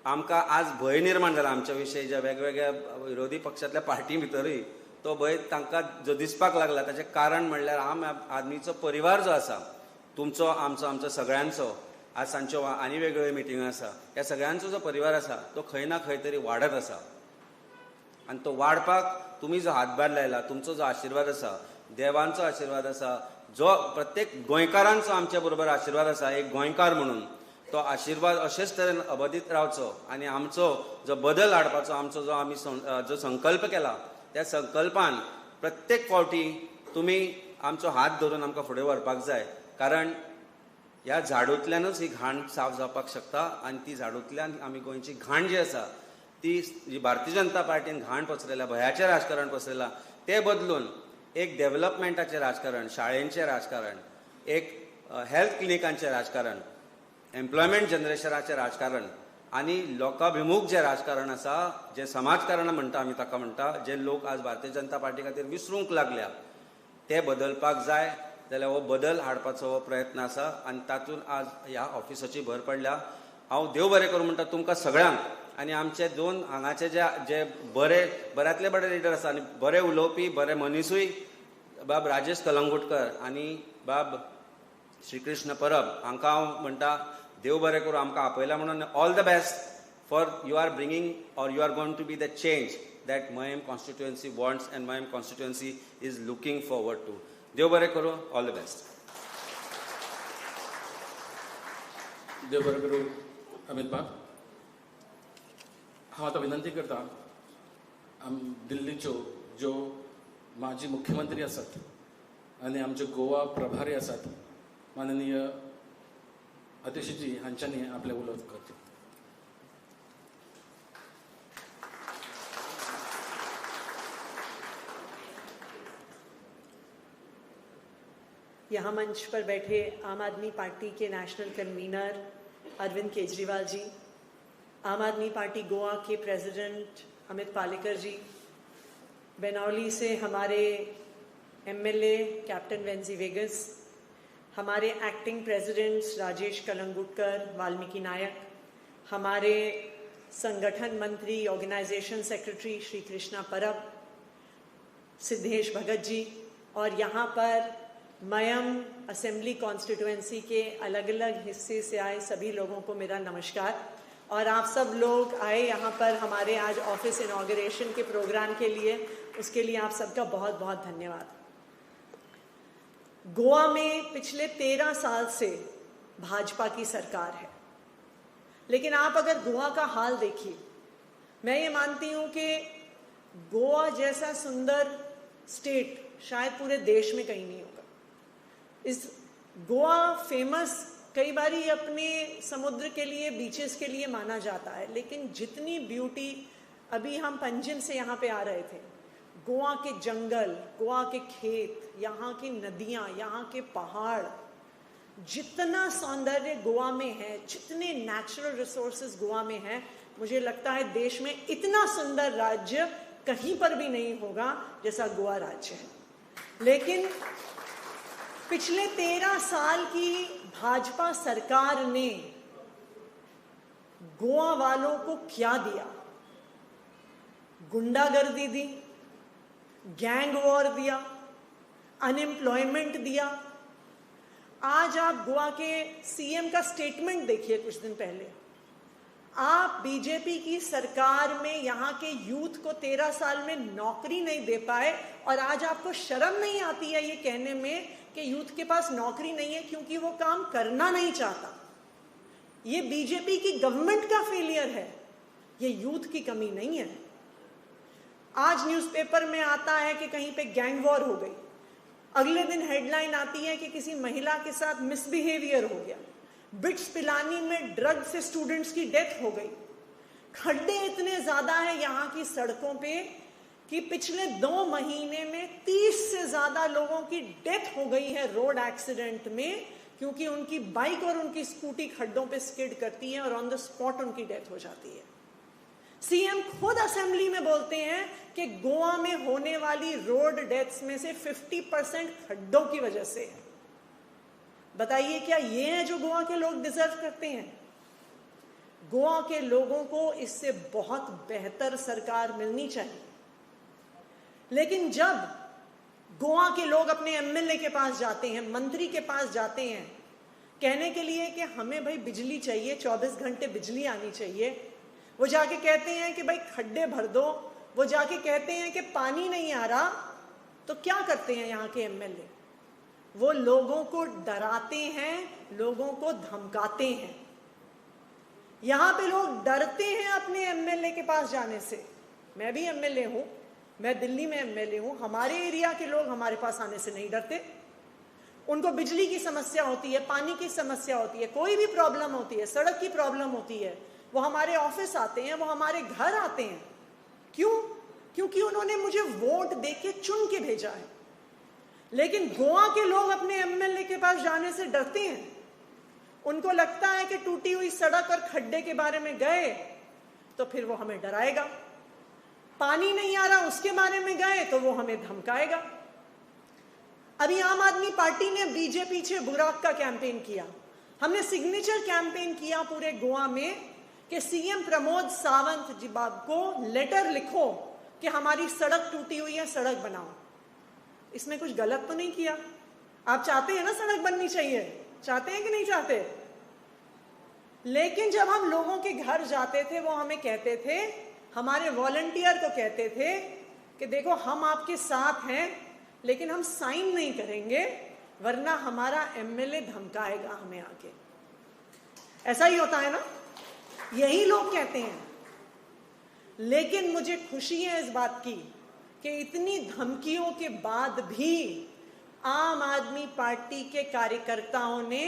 आमकां आज भंय निर्माण जाला आमच्या विशयी, ज्या वेगवेगळ्या विरोधी पक्षांतल्या पार्टी भितरूय तो भंय तांकां जो दिसपाक लागला, ताचें कारण म्हणल्यार आम आदमीचो परिवार जो आसा, तुमचो, आमचो, आमचो सगळ्यांचो, आज सांजच्यो आनी वेगवेगळ्यो मिटिंगो आसा, ह्या सगळ्यांचो जो परिवार आसा तो खंय ना खंय तरी वाडत आसा. आनी तो वाडपाक तुमी जो हातभार लायला, तुमचो जो आशिर्वाद आसा, देवांचो आशिर्वाद आसा, जो प्रत्येक गोंयकारांचो आमच्या बरोबर आशिर्वाद आसा, एक गोंयकार म्हणून तो आशिर्वाद अशेच तरेन अबादीत रावचो. आनी आमचो जो बदल हाडपाचो आमचो जो आमी जो संकल्प केला त्या संकल्पान प्रत्येक फावटी तुमी आमचो हात धरून आमकां फुडें व्हरपाक जाय. कारण ह्या झाडूंतल्यानूच ही घाण साफ जावपाक शकता आनी ती झाडूंतल्यान आमी गोंयची घाण जी आसा ती जी भारतीय जनता पार्टीन घाण पसरयल्या, भंयाचें राजकारण पसरयलां, तें बदलून एक डेव्हलपमेंटाचें राजकारण, शाळेंचें राजकारण, एक हेल्थ क्लिनिकांचें राजकारण, एम्प्लॉयमेंट जनरेशनाचें राजकारण आनी लोकाभिमुख जें राजकारण आसा, जें समाजकारण म्हणटा आमी ताका म्हणटा, जे लोक आज भारतीय जनता पार्टी खातीर विसरूंक लागल्या, ते बदलपाक जाय. जाल्यार हो बदल हाडपाचो हो प्रयत्न आसा आनी तातूंत आज ह्या ऑफिसाची भर पडल्या. हांव देव बरें करूं म्हणटा तुमकां सगळ्यांक. आनी आमचे दोन हांगाचे जे जे बरे बऱ्यांतले बरे लिडर आसा आनी बरे उलोवपी बरे मनिसूय, बाब राजेश कलंगुटकर आनी बाब श्रीकृष्ण परब हांकां हांव म्हणटा देव बरें करूं, आमकां आपयला म्हणून all the best for you are bringing or you are going to be the change that Mayem constituency wants and Mayem constituency is looking forward to. देव बरें करूं, ऑल the best. देव बरें करूं अमित बाब. हांव आतां विनंती करता दिल्लीच्यो ज्यो माजी मुख्यमंत्री आसात आनी आमचे गोवा प्रभारी आसात माननीय अतिशीजी हांच्यांनी आपलें उलोवप करचें. यहाँ मंच पर बैठे आम आदमी पार्टी के national convener Arvind Kejriwal ji, Aam Aadmi Party Goa के प्रेसिडेंट अमित पालेकर जी, बेनौली से हमारे एमएलए कैप्टन वेंजी वेगस, हमारे एक्टिंग प्रेसिडेंट्स राजेश कलंगुटकर, वाल्मीकि नायक, हमारे संगठन मंत्री ऑर्गेनाइजेशन सेक्रेटरी श्री कृष्णा परब, सिद्धेश भगत जी, और यहाँ पर मयम असेंबली कॉन्स्टिट्यूएंसी के अलग अलग हिस्से से आए सभी लोगों को मेरा नमस्कार। और आप सब लोग आए यहाँ पर हमारे आज ऑफिस इनॉग्रेशन के प्रोग्राम के लिए, उसके लिए आप सबका बहुत बहुत धन्यवाद। गोवा में पिछले 13 साल से भाजपा की सरकार है, लेकिन आप अगर गोवा का हाल देखिए, मैं ये मानती हूँ कि गोवा जैसा सुंदर स्टेट शायद पूरे देश में कहीं नहीं होगा। इस गोवा फेमस कई बारी अपने समुद्र के लिए, बीचेस के लिए माना जाता है, लेकिन जितनी ब्यूटी, अभी हम पंजिम से यहाँ पे आ रहे थे, गोवा के जंगल, गोवा के खेत, यहाँ की नदियाँ, यहाँ के पहाड़, जितना सौंदर्य गोवा में है, जितने नेचुरल रिसोर्सेज गोवा में हैं, मुझे लगता है देश में इतना सुंदर राज्य कहीं पर भी नहीं होगा जैसा गोवा राज्य है। लेकिन पिछले 13 साल की भाजपा सरकार ने गोवा वालों को क्या दिया? गुंडागर्दी दी, गैंग वॉर दिया, अनएम्प्लॉयमेंट दिया। आज आप गोवा के सीएम का स्टेटमेंट देखिए कुछ दिन पहले, आप बीजेपी की सरकार में यहाँ के यूथ को 13 साल में नौकरी नहीं दे पाए, और आज आपको शर्म नहीं आती है ये कहने में कि यूथ के पास नौकरी नहीं है क्योंकि वो काम करना नहीं चाहता। ये बीजेपी की गवर्नमेंट का फेलियर है, ये यूथ की कमी नहीं है। आज न्यूज़पेपर में आता है कि कहीं पे गैंग वॉर हो गई, अगले दिन हेडलाइन आती है कि किसी महिला के साथ मिसबिहेवियर हो गया, बिट्स पिलानी में ड्रग से स्टूडेंट्स की डेथ हो गई, खड्डे इतने ज्यादा हैं यहाँ की सड़कों पे कि पिछले 2 महीने में 30 से ज्यादा लोगों की डेथ हो गई है रोड एक्सीडेंट में, क्योंकि उनकी बाइक और उनकी स्कूटी खड्डों पे स्किड करती है और ऑन the spot उनकी डेथ हो जाती है। सीएम खुद असेंबली में बोलते हैं कि गोवा में होने वाली रोड डेथ्स में से 50% खड्डों की वजह से है। बताइए, क्या ये है जो गोवा के लोग डिजर्व करते हैं? गोवा के लोगों को इससे बहुत बेहतर सरकार मिलनी चाहिए। लेकिन जब गोवा के लोग अपने एमएलए के पास जाते हैं, मंत्री के पास जाते हैं कहने के लिए कि हमें भाई बिजली चाहिए, 24 घंटे बिजली आनी चाहिए, वो जाके कहते हैं कि भाई खड्डे भर दो, वो जाके कहते हैं कि पानी नहीं आ रहा, तो क्या करते हैं यहाँ के एमएलए? वो लोगों को डराते हैं, लोगों को धमकाते हैं। यहाँ पे लोग डरते हैं अपने एमएलए के पास जाने से। मैं भी एमएलए हूँ, मैं दिल्ली में एमएलए हूँ, हमारे एरिया के लोग हमारे पास आने से नहीं डरते। उनको बिजली की समस्या होती है, पानी की समस्या होती है, कोई भी प्रॉब्लम होती है, सड़क की प्रॉब्लम होती है, वो हमारे ऑफिस आते हैं, वो हमारे घर आते हैं। क्यों? क्योंकि उन्होंने मुझे वोट देके चुन के भेजा है। लेकिन गोवा के लोग अपने एमएलए के पास जाने से डरते हैं। उनको लगता है कि टूटी हुई सड़क और खड्डे के बारे में गए तो फिर वो हमें डराएगा, पानी नहीं आ रहा उसके बारे में गए तो वो हमें धमकाएगा। अभी आम आदमी पार्टी ने बीजेपी छे बुराक का कैंपेन किया, हमने सिग्नेचर कैंपेन किया पूरे गोवा में कि सीएम प्रमोद सावंत जी बाब को लेटर लिखो कि हमारी सड़क टूटी हुई है, सड़क बनाओ। इसमें कुछ गलत तो नहीं किया? आप चाहते हैं ना सड़क बननी चाहिए। चाहते हैं कि नहीं चाहते? लेकिन जब हम लोगों के घर जाते थे, वो हमें कहते थे, हमारे वॉलंटियर को कहते थे कि देखो हम आपके साथ हैं, लेकिन हम साइन नहीं करेंगे वरना हमारा एमएलए धमकाएगा हमें आके। ऐसा ही होता है ना, यही लोग कहते हैं। लेकिन मुझे खुशी है इस बात की कि इतनी धमकियों के बाद भी आम आदमी पार्टी के कार्यकर्ताओं ने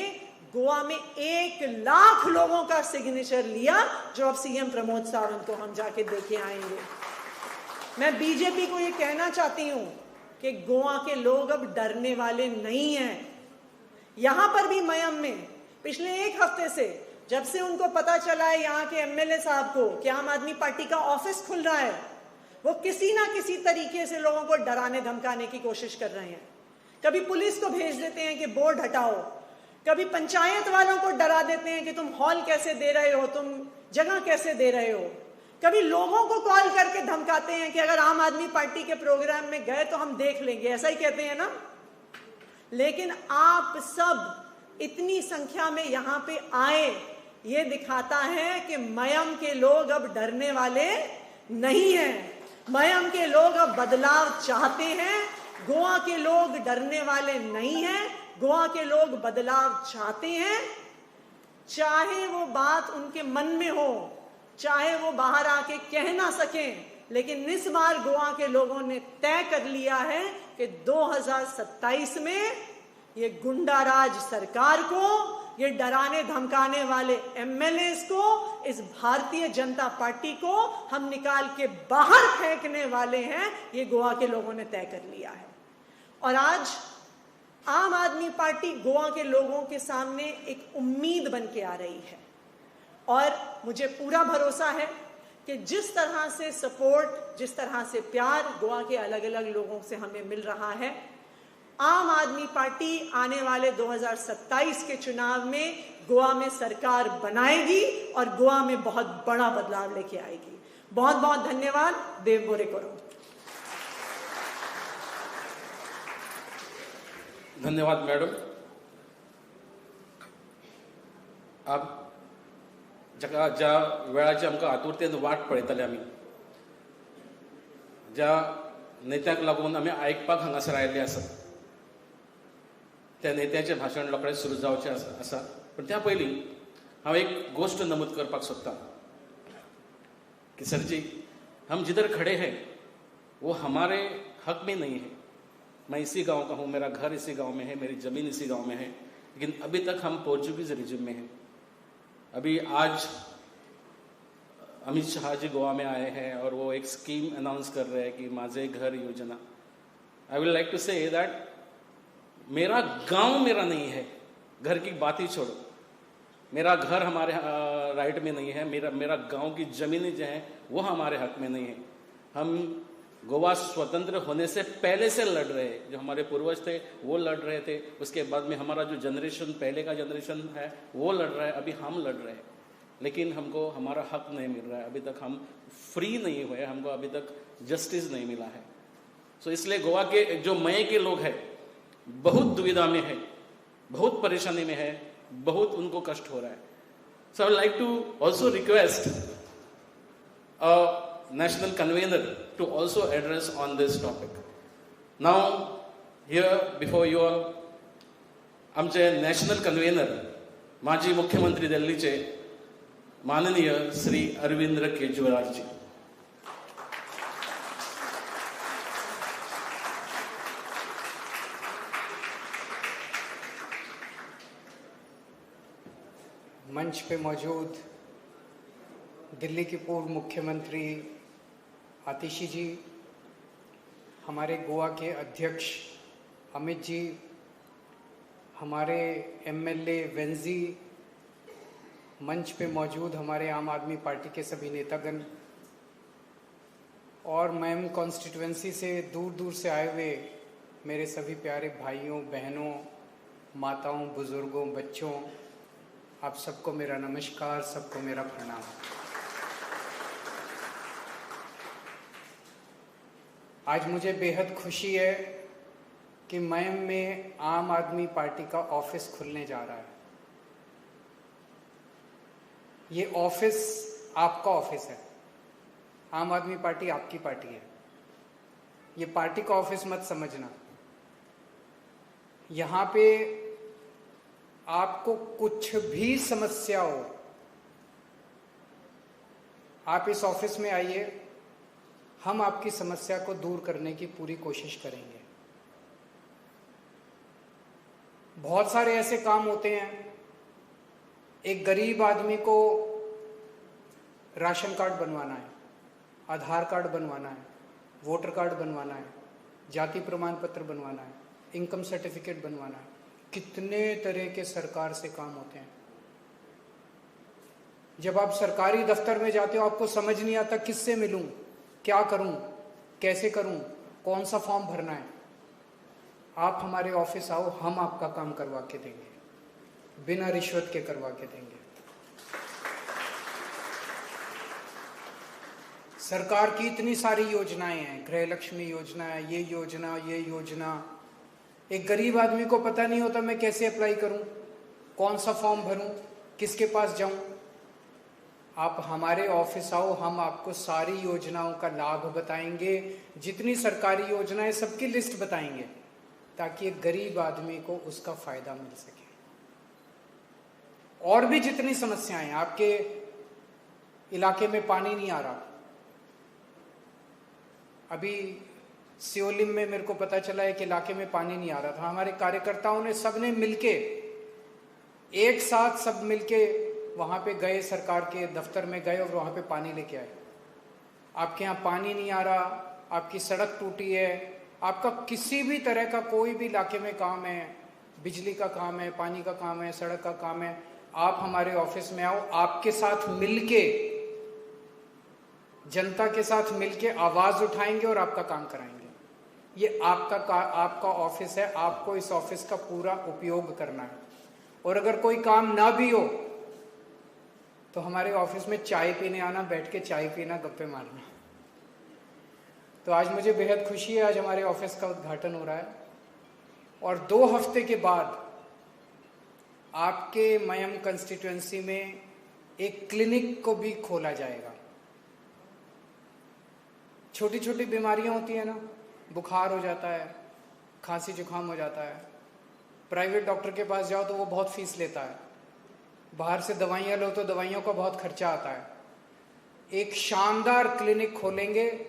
गोवा में 1 लाख लोगों का सिग्नेचर लिया, जो अब सीएम प्रमोद सावंत को हम जाके देके आएंगे। मैं बीजेपी को ये कहना चाहती हूं कि गोवा के लोग अब डरने वाले नहीं हैं। यहां पर भी मयम में पिछले 1 हफ्ते से, जब से उनको पता चला है यहाँ के एमएलए साहब को कि आम आदमी पार्टी का ऑफिस खुल रहा है, वो किसी ना किसी तरीके से लोगों को डराने धमकाने की कोशिश कर रहे हैं। कभी पुलिस को भेज देते हैं कि बोर्ड हटाओ, कभी पंचायत वालों को डरा देते हैं कि तुम हॉल कैसे दे रहे हो, तुम जगह कैसे दे रहे हो, कभी लोगों को कॉल करके धमकाते हैं कि अगर आम आदमी पार्टी के प्रोग्राम में गए तो हम देख लेंगे, ऐसा ही कहते हैं ना। लेकिन आप सब इतनी संख्या में यहाँ पे आए, ये दिखाता है कि मयम के लोग अब डरने वाले नहीं हैं। मयम के लोग अब बदलाव चाहते हैं। गोवा के लोग डरने वाले नहीं हैं। गोवा के लोग बदलाव चाहते हैं, चाहे वो बात उनके मन में हो, चाहे वो बाहर आके कह ना सकें, लेकिन इस बार गोवा के लोगों ने तय कर लिया है कि 2027 में ये गुंडा राज सरकार को, ये डराने धमकाने वाले एमएलएस को, इस भारतीय जनता पार्टी को हम निकाल के बाहर फेंकने वाले हैं। ये गोवा के लोगों ने तय कर लिया है। और आज आम आदमी पार्टी गोवा के लोगों के सामने एक उम्मीद बन के आ रही है। और मुझे पूरा भरोसा है कि जिस तरह से सपोर्ट, जिस तरह से प्यार गोवा के अलग अलग लोगों से हमें मिल रहा है, आम आदमी पार्टी आने वाले 2027 के चुनाव में गोवा में सरकार बनाएगी और गोवा में बहुत बड़ा बदलाव लेके आएगी। बहुत बहुत धन्यवाद। देव बोरे करो। धन्यवाद मॅडम। आप जाका ज्या वेळाची आमकां आतुरतेन वाट पळयताले आमी, ज्या नेत्याक लागून आमी आयकपाक हांगासर आयिल्ले आसा, त्या नेत्याचें भाशण रोखडेंच सुरू जावचें आसा। पूण त्या पयलीं हांव एक गोश्ट नमूद करपाक सोदतां की सर जी, हम जिधर खड़े हैं वो हमारे हक में नहीं है। मैं इसी गांव का हूँ, मेरा घर इसी गांव में है, मेरी ज़मीन इसी गांव में है, लेकिन अभी तक हम पोर्चुगीज़ रिजिम में हैं। अभी आज अमित शाह जी गोवा में आए हैं और वो एक स्कीम अनाउंस कर रहे हैं कि माझे घर योजना। I will like to say that मेरा गांव मेरा नहीं है, घर की बात ही छोड़ो, मेरा घर हमारे राइट में नहीं है, मेरा मेरा गांव की ज़मीनें जो हैं वो हमारे हक में नहीं है। हम गोवा स्वतंत्र होने से पहले से लड़ रहे हैं, जो हमारे पूर्वज थे वो लड़ रहे थे, उसके बाद में हमारा जो जनरेशन, पहले का जनरेशन है वो लड़ रहा है, अभी हम लड़ रहे हैं, लेकिन हमको हमारा हक नहीं मिल रहा है। अभी तक हम फ्री नहीं हुए, हमको अभी तक जस्टिस नहीं मिला है। सो इसलिए गोवा के जो मय के लोग हैं बहुत दुविधा में है, बहुत परेशानी में है, बहुत उनको कष्ट हो रहा है। So I would like to also request national convener to also address on this topic. Now, here before you all, आमचे नॅशनल कन्व्हेनर, माजी मुख्यमंत्री दिल्लीचे माननीय श्री अरविंद केजरीवाल जी। मंच पे मौजूद दिल्ली के पूर्व मुख्यमंत्री आतिशी जी, हमारे गोवा के अध्यक्ष अमित जी, हमारे एमएलए वेंजी, मंच पे मौजूद हमारे आम आदमी पार्टी के सभी नेतागण और मैम कॉन्स्टिट्यूएंसी से दूर दूर से आए हुए मेरे सभी प्यारे भाइयों, बहनों, माताओं, बुज़ुर्गों, बच्चों, आप सबको मेरा नमस्कार, सबको मेरा प्रणाम। आज मुझे बेहद खुशी है कि मयम में आम आदमी पार्टी का ऑफिस खुलने जा रहा है। ये ऑफिस आपका ऑफिस है, आम आदमी पार्टी आपकी पार्टी है। ये पार्टी का ऑफिस मत समझना। यहाँ पे आपको कुछ भी समस्या हो, आप इस ऑफिस में आइए, हम आपकी समस्या को दूर करने की पूरी कोशिश करेंगे। बहुत सारे ऐसे काम होते हैं, एक गरीब आदमी को राशन कार्ड बनवाना है, आधार कार्ड बनवाना है, वोटर कार्ड बनवाना है, जाति प्रमाण पत्र बनवाना है, इनकम सर्टिफिकेट बनवाना है, कितने तरह के सरकार से काम होते हैं। जब आप सरकारी दफ्तर में जाते हो आपको समझ नहीं आता किससे मिलूं, क्या करूं, कैसे करूं, कौन सा फॉर्म भरना है। आप हमारे ऑफिस आओ, हम आपका काम करवा के देंगे, बिना रिश्वत के करवा के देंगे। सरकार की इतनी सारी योजनाएं हैं, गृह लक्ष्मी योजना है, ये योजना, ये योजना। एक गरीब आदमी को पता नहीं होता मैं कैसे अप्लाई करूं, कौन सा फॉर्म भरूं, किसके पास जाऊं। आप हमारे ऑफिस आओ, हम आपको सारी योजनाओं का लाभ बताएंगे, जितनी सरकारी योजनाएं सबकी लिस्ट बताएंगे, ताकि एक गरीब आदमी को उसका फायदा मिल सके। और भी जितनी समस्याएं, आपके इलाके में पानी नहीं आ रहा, अभी सियोलिम में मेरे को पता चला है कि इलाके में पानी नहीं आ रहा था। हमारे कार्यकर्ताओं ने सबने मिलके, एक साथ सब मिलके वहाँ पे गए, सरकार के दफ्तर में गए और वहाँ पे पानी लेके आए। आपके यहाँ पानी नहीं आ रहा, आपकी सड़क टूटी है, आपका किसी भी तरह का कोई भी इलाके में काम है, बिजली का काम है, पानी का काम है, सड़क का काम है, आप हमारे ऑफिस में आओ, आपके साथ मिलके, जनता के साथ मिलके आवाज़ उठाएंगे और आपका काम कराएंगे। ये आपका ऑफिस है, आपको इस ऑफिस का पूरा उपयोग करना है। और अगर कोई काम ना भी हो तो हमारे ऑफिस में चाय पीने आना, बैठ के चाय पीना, गप्पे मारना। तो आज मुझे बेहद खुशी है, आज हमारे ऑफिस का उद्घाटन हो रहा है और 2 हफ्ते के बाद आपके मयम कंस्टिट्यूएंसी में एक क्लिनिक को भी खोला जाएगा। छोटी छोटी बीमारियां होती है ना, बुखार हो जाता है, खांसी जुकाम हो जाता है, प्राइवेट डॉक्टर के पास जाओ तो वो बहुत फीस लेता है, बाहर से दवाइयाँ लो तो दवाइयों का बहुत खर्चा आता है। एक शानदार क्लिनिक खोलेंगे,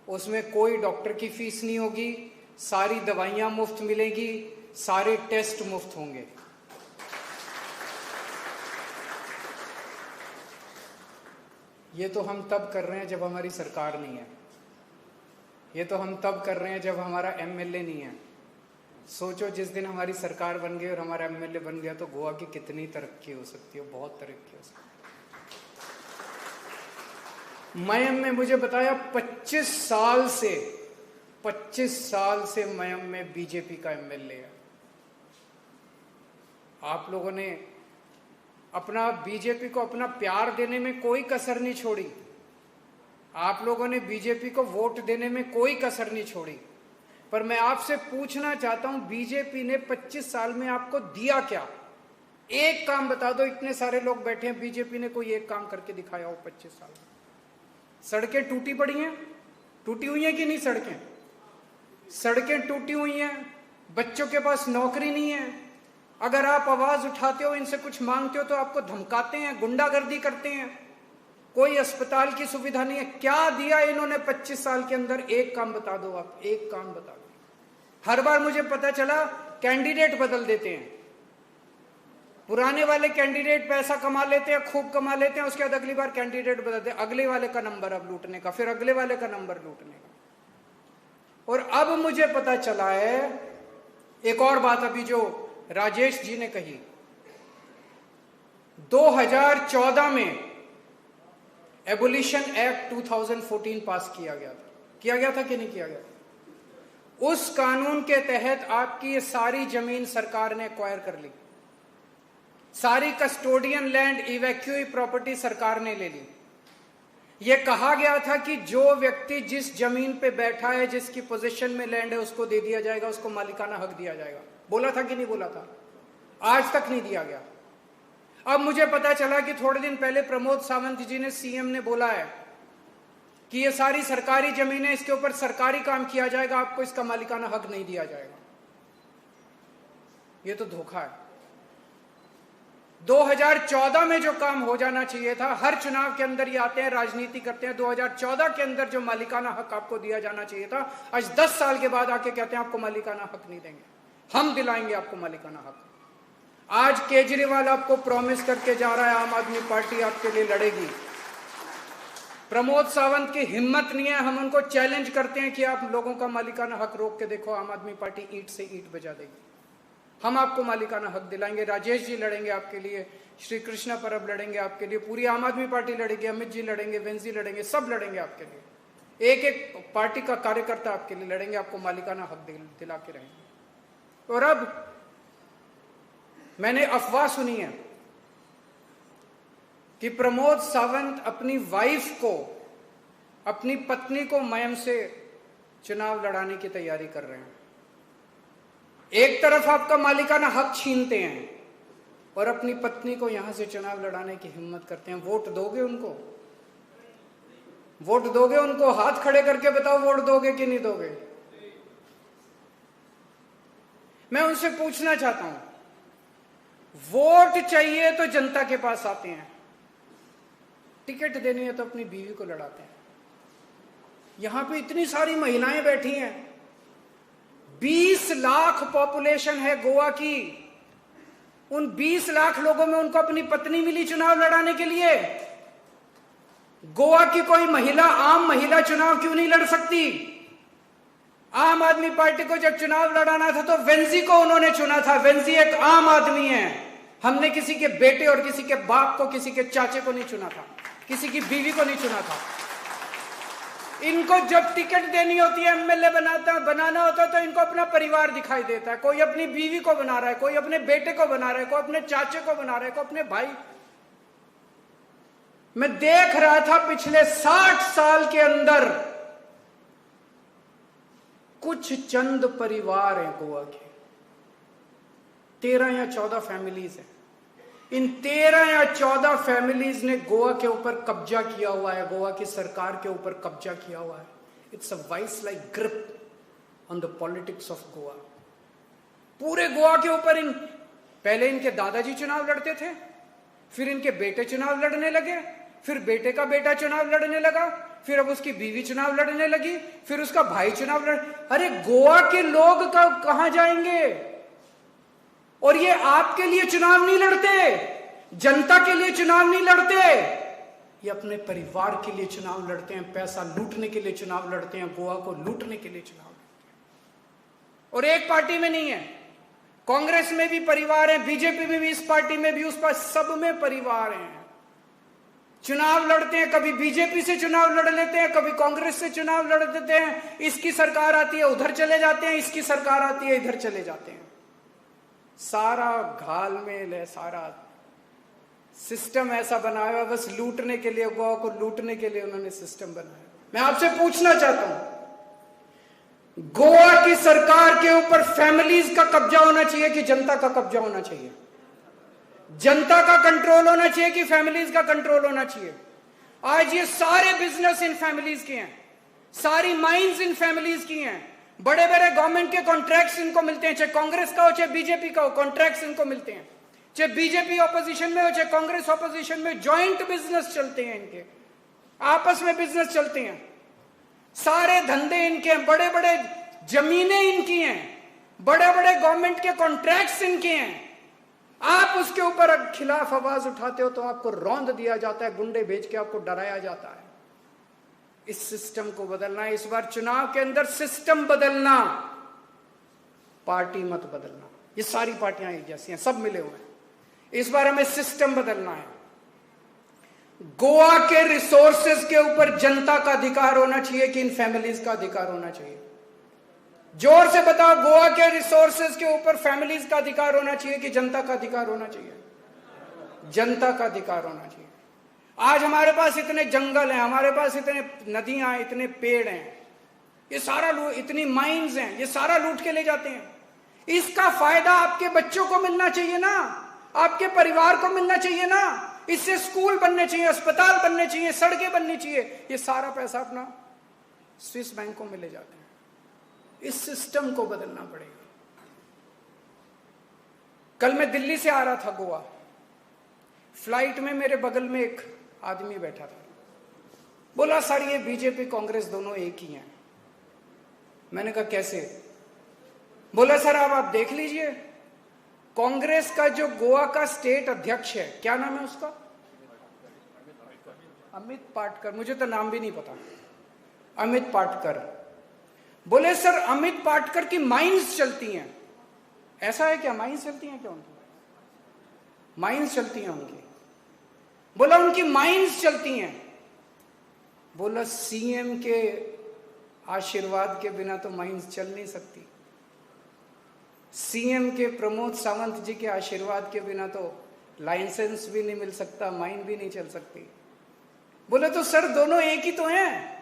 उसमें कोई डॉक्टर की फीस नहीं होगी, सारी दवाइयाँ मुफ्त मिलेंगी, सारे टेस्ट मुफ्त होंगे। ये तो हम तब कर रहे हैं जब हमारी सरकार नहीं है, ये तो हम तब कर रहे हैं जब हमारा एमएलए नहीं है। सोचो जिस दिन हमारी सरकार बन गई और हमारा एमएलए बन गया तो गोवा की कितनी तरक्की हो सकती है, बहुत तरक्की हो सकती है। मयम में मुझे बताया 25 साल से मयम में बीजेपी का एमएलए है। आप लोगों ने अपना बीजेपी को अपना प्यार देने में कोई कसर नहीं छोड़ी, आप लोगों ने बीजेपी को वोट देने में कोई कसर नहीं छोड़ी। पर मैं आपसे पूछना चाहता हूं, बीजेपी ने 25 साल में आपको दिया क्या? एक काम बता दो, इतने सारे लोग बैठे हैं, बीजेपी ने कोई एक काम करके दिखाया हो 25 साल में? सड़कें टूटी पड़ी हैं, टूटी हुई हैं कि नहीं? सड़कें, सड़कें टूटी हुई हैं, बच्चों के पास नौकरी नहीं है। अगर आप आवाज उठाते हो, इनसे कुछ मांगते हो तो आपको धमकाते हैं, गुंडागर्दी करते हैं, कोई अस्पताल की सुविधा नहीं है। क्या दिया इन्होंने 25 साल के अंदर? एक काम बता दो आप, एक काम बता दो। हर बार मुझे पता चला कैंडिडेट बदल देते हैं, पुराने वाले कैंडिडेट पैसा कमा लेते हैं, खूब कमा लेते हैं, उसके बाद अगली बार कैंडिडेट बदलते हैं, अगले वाले का नंबर अब लूटने का, फिर अगले वाले का नंबर लूटने का। और अब मुझे पता चला है एक और बात, अभी जो राजेश जी ने कही, 2014 में एबोलिशन एक्ट 2014 पास किया गया था। किया गया था कि नहीं किया गया? उस कानून के तहत आपकी ये सारी जमीन सरकार ने एक्वायर कर ली, सारी कस्टोडियन लैंड, इवैक्यूई प्रॉपर्टी सरकार ने ले ली। यह कहा गया था कि जो व्यक्ति जिस जमीन पे बैठा है, जिसकी पोजीशन में लैंड है, उसको दे दिया जाएगा, उसको मालिकाना हक दिया जाएगा। बोला था कि नहीं बोला था? आज तक नहीं दिया गया। अब मुझे पता चला कि थोड़े दिन पहले प्रमोद सावंत जी ने, सीएम ने बोला है कि ये सारी सरकारी जमीनें, इसके ऊपर सरकारी काम किया जाएगा, आपको इसका मालिकाना हक नहीं दिया जाएगा। ये तो धोखा है। 2014 में जो काम हो जाना चाहिए था, हर चुनाव के अंदर ये आते हैं, राजनीति करते हैं। 2014 के अंदर जो मालिकाना हक आपको दिया जाना चाहिए था, आज 10 साल के बाद आके कहते हैं आपको मालिकाना हक नहीं देंगे, हम दिलाएंगे आपको मालिकाना हक। आज केजरीवाल आपको प्रॉमिस करके जा रहा है, आम आदमी पार्टी आपके लिए लड़ेगी। प्रमोद सावंत की हिम्मत नहीं है, हम उनको चैलेंज करते हैं कि आप लोगों का मालिकाना हक रोक के देखो, आम आदमी पार्टी ईंट से ईंट बजा देगी। हम आपको मालिकाना हक दिलाएंगे। राजेश जी लड़ेंगे आपके लिए, श्री कृष्णा परब लड़ेंगे आपके लिए, पूरी आम आदमी पार्टी लड़ेगी, अमित जी लड़ेंगे, वेंजी लड़ेंगे, सब लड़ेंगे आपके लिए। एक एक पार्टी का कार्यकर्ता आपके लिए लड़ेंगे, आपको मालिकाना हक दिला के रहेंगे। और अब मैंने अफवाह सुनी है कि प्रमोद सावंत अपनी वाइफ को, अपनी पत्नी को मयम से चुनाव लड़ाने की तैयारी कर रहे हैं। एक तरफ आपका मालिकाना हक छीनते हैं और अपनी पत्नी को यहां से चुनाव लड़ाने की हिम्मत करते हैं। वोट दोगे उनको? वोट दोगे उनको? हाथ खड़े करके बताओ, वोट दोगे कि नहीं दोगे? मैं उनसे पूछना चाहता हूं, वोट चाहिए तो जनता के पास आते हैं, टिकट देनी है तो अपनी बीवी को लड़ाते हैं। यहां पे इतनी सारी महिलाएं बैठी हैं, 20 लाख पॉपुलेशन है गोवा की, उन 20 लाख लोगों में उनको अपनी पत्नी मिली चुनाव लड़ाने के लिए। गोवा की कोई महिला, आम महिला चुनाव क्यों नहीं लड़ सकती? आम आदमी पार्टी को जब चुनाव लड़ाना था तो वेंजी को उन्होंने चुना था। वेंजी एक आम आदमी है, हमने किसी के बेटे और किसी के बाप को, किसी के चाचे को नहीं चुना था, किसी की बीवी को नहीं चुना था। इनको जब टिकट देनी होती है, एमएलए बनाना होता है, तो इनको अपना परिवार दिखाई देता है। कोई अपनी बीवी को बना रहा है, कोई अपने बेटे को बना रहा है, कोई अपने चाचे को बना रहा है, कोई अपने भाई। मैं देख रहा था पिछले 60 साल के अंदर कुछ चंद परिवार हैं गोवा के, 13 या 14 फैमिलीज हैं। इन 13 या 14 फैमिलीज ने गोवा के ऊपर कब्जा किया हुआ है, गोवा की सरकार के ऊपर कब्जा किया हुआ है। It's a vice like grip on the politics of Goa. पूरे गोवा के ऊपर इन, पहले इनके दादाजी चुनाव लड़ते थे, फिर इनके बेटे चुनाव लड़ने लगे, फिर बेटे का बेटा चुनाव लड़ने लगा, फिर अब उसकी बीवी चुनाव लड़ने लगी, फिर उसका भाई चुनाव लड़। अरे गोवा के लोग कहां जाएंगे? और ये आपके लिए चुनाव नहीं लड़ते, जनता के लिए चुनाव नहीं लड़ते, ये अपने परिवार के लिए चुनाव लड़ते हैं, पैसा लूटने के लिए चुनाव लड़ते हैं, गोवा को लूटने के लिए चुनाव लड़ते हैं। और एक पार्टी में नहीं है, कांग्रेस में भी परिवार है, बीजेपी में भी, इस पार्टी में भी, उस पर सब में परिवार हैं। चुनाव लड़ते हैं, कभी बीजेपी से चुनाव लड़ लेते हैं, कभी कांग्रेस से चुनाव लड़ लेते हैं, इसकी सरकार आती है उधर चले जाते हैं, इसकी सरकार आती है इधर चले जाते हैं। सारा घाल मेल है, सारा सिस्टम ऐसा बनाया हुआ, बस लूटने के लिए, गोवा को लूटने के लिए उन्होंने सिस्टम बनाया। मैं आपसे पूछना चाहता हूं, गोवा की सरकार के ऊपर फैमिलीज का कब्जा होना चाहिए कि जनता का कब्जा होना चाहिए? जनता का कंट्रोल होना चाहिए कि फैमिलीज का कंट्रोल होना चाहिए? आज ये सारे बिजनेस इन फैमिलीज के हैं, सारी माइंस इन फैमिलीज की हैं, बड़े बड़े गवर्नमेंट के कॉन्ट्रैक्ट्स इनको मिलते हैं, चाहे कांग्रेस का हो चाहे बीजेपी का हो, कॉन्ट्रैक्ट्स इनको मिलते हैं, चाहे बीजेपी ऑपोजिशन में हो चाहे कांग्रेस ऑपोजिशन में, ज्वाइंट बिजनेस चलते हैं इनके, आपस में बिजनेस चलते हैं, सारे धंधे इनके हैं, बड़े बड़े जमीनें इनकी हैं, बड़े बड़े गवर्नमेंट के कॉन्ट्रैक्ट्स इनके हैं। आप उसके ऊपर खिलाफ आवाज उठाते हो तो आपको रौंद दिया जाता है, गुंडे भेज के आपको डराया जाता है। इस सिस्टम को बदलना है इस बार चुनाव के अंदर, सिस्टम बदलना, पार्टी मत बदलना। ये सारी पार्टियां एक जैसी हैं, सब मिले हुए हैं। इस बार हमें सिस्टम बदलना है। गोवा के रिसोर्सेज के ऊपर जनता का अधिकार होना चाहिए कि इन फैमिलीज का अधिकार होना चाहिए? जोर से बताओ, गोवा के रिसोर्सेज के ऊपर फैमिलीज का अधिकार होना चाहिए कि जनता का अधिकार होना चाहिए? जनता का अधिकार होना चाहिए। आज हमारे पास इतने जंगल हैं, हमारे पास इतने नदियां, इतने पेड़ हैं, ये सारा इतनी माइंस हैं, ये सारा लूट के ले जाते हैं। इसका फायदा आपके बच्चों को मिलना चाहिए ना, आपके परिवार को मिलना चाहिए ना। इससे स्कूल बनने चाहिए, अस्पताल बनने चाहिए, सड़कें बननी चाहिए। ये सारा पैसा अपना स्विस बैंकों में ले जाते हैं। इस सिस्टम को बदलना पड़ेगा। कल मैं दिल्ली से आ रहा था गोवा, फ्लाइट में मेरे बगल में एक आदमी बैठा था। बोला सर ये बीजेपी कांग्रेस दोनों एक ही हैं। मैंने कहा कैसे? बोला सर आप देख लीजिए, कांग्रेस का जो गोवा का स्टेट अध्यक्ष है, क्या नाम है उसका? अमित पाटकर, मुझे तो नाम भी नहीं पता, अमित पाटकर। बोले सर अमित पाटकर की माइंस चलती हैं। ऐसा है क्या? माइंस चलती हैं क्या उनकी? माइंस चलती हैं उनकी। बोला उनकी माइंस चलती हैं। बोला सीएम के आशीर्वाद के बिना तो माइंस चल नहीं सकती। सीएम के प्रमोद सावंत जी के आशीर्वाद के बिना तो लाइसेंस भी नहीं मिल सकता, माइन भी नहीं चल सकती। बोले तो सर दोनों एक ही तो हैं,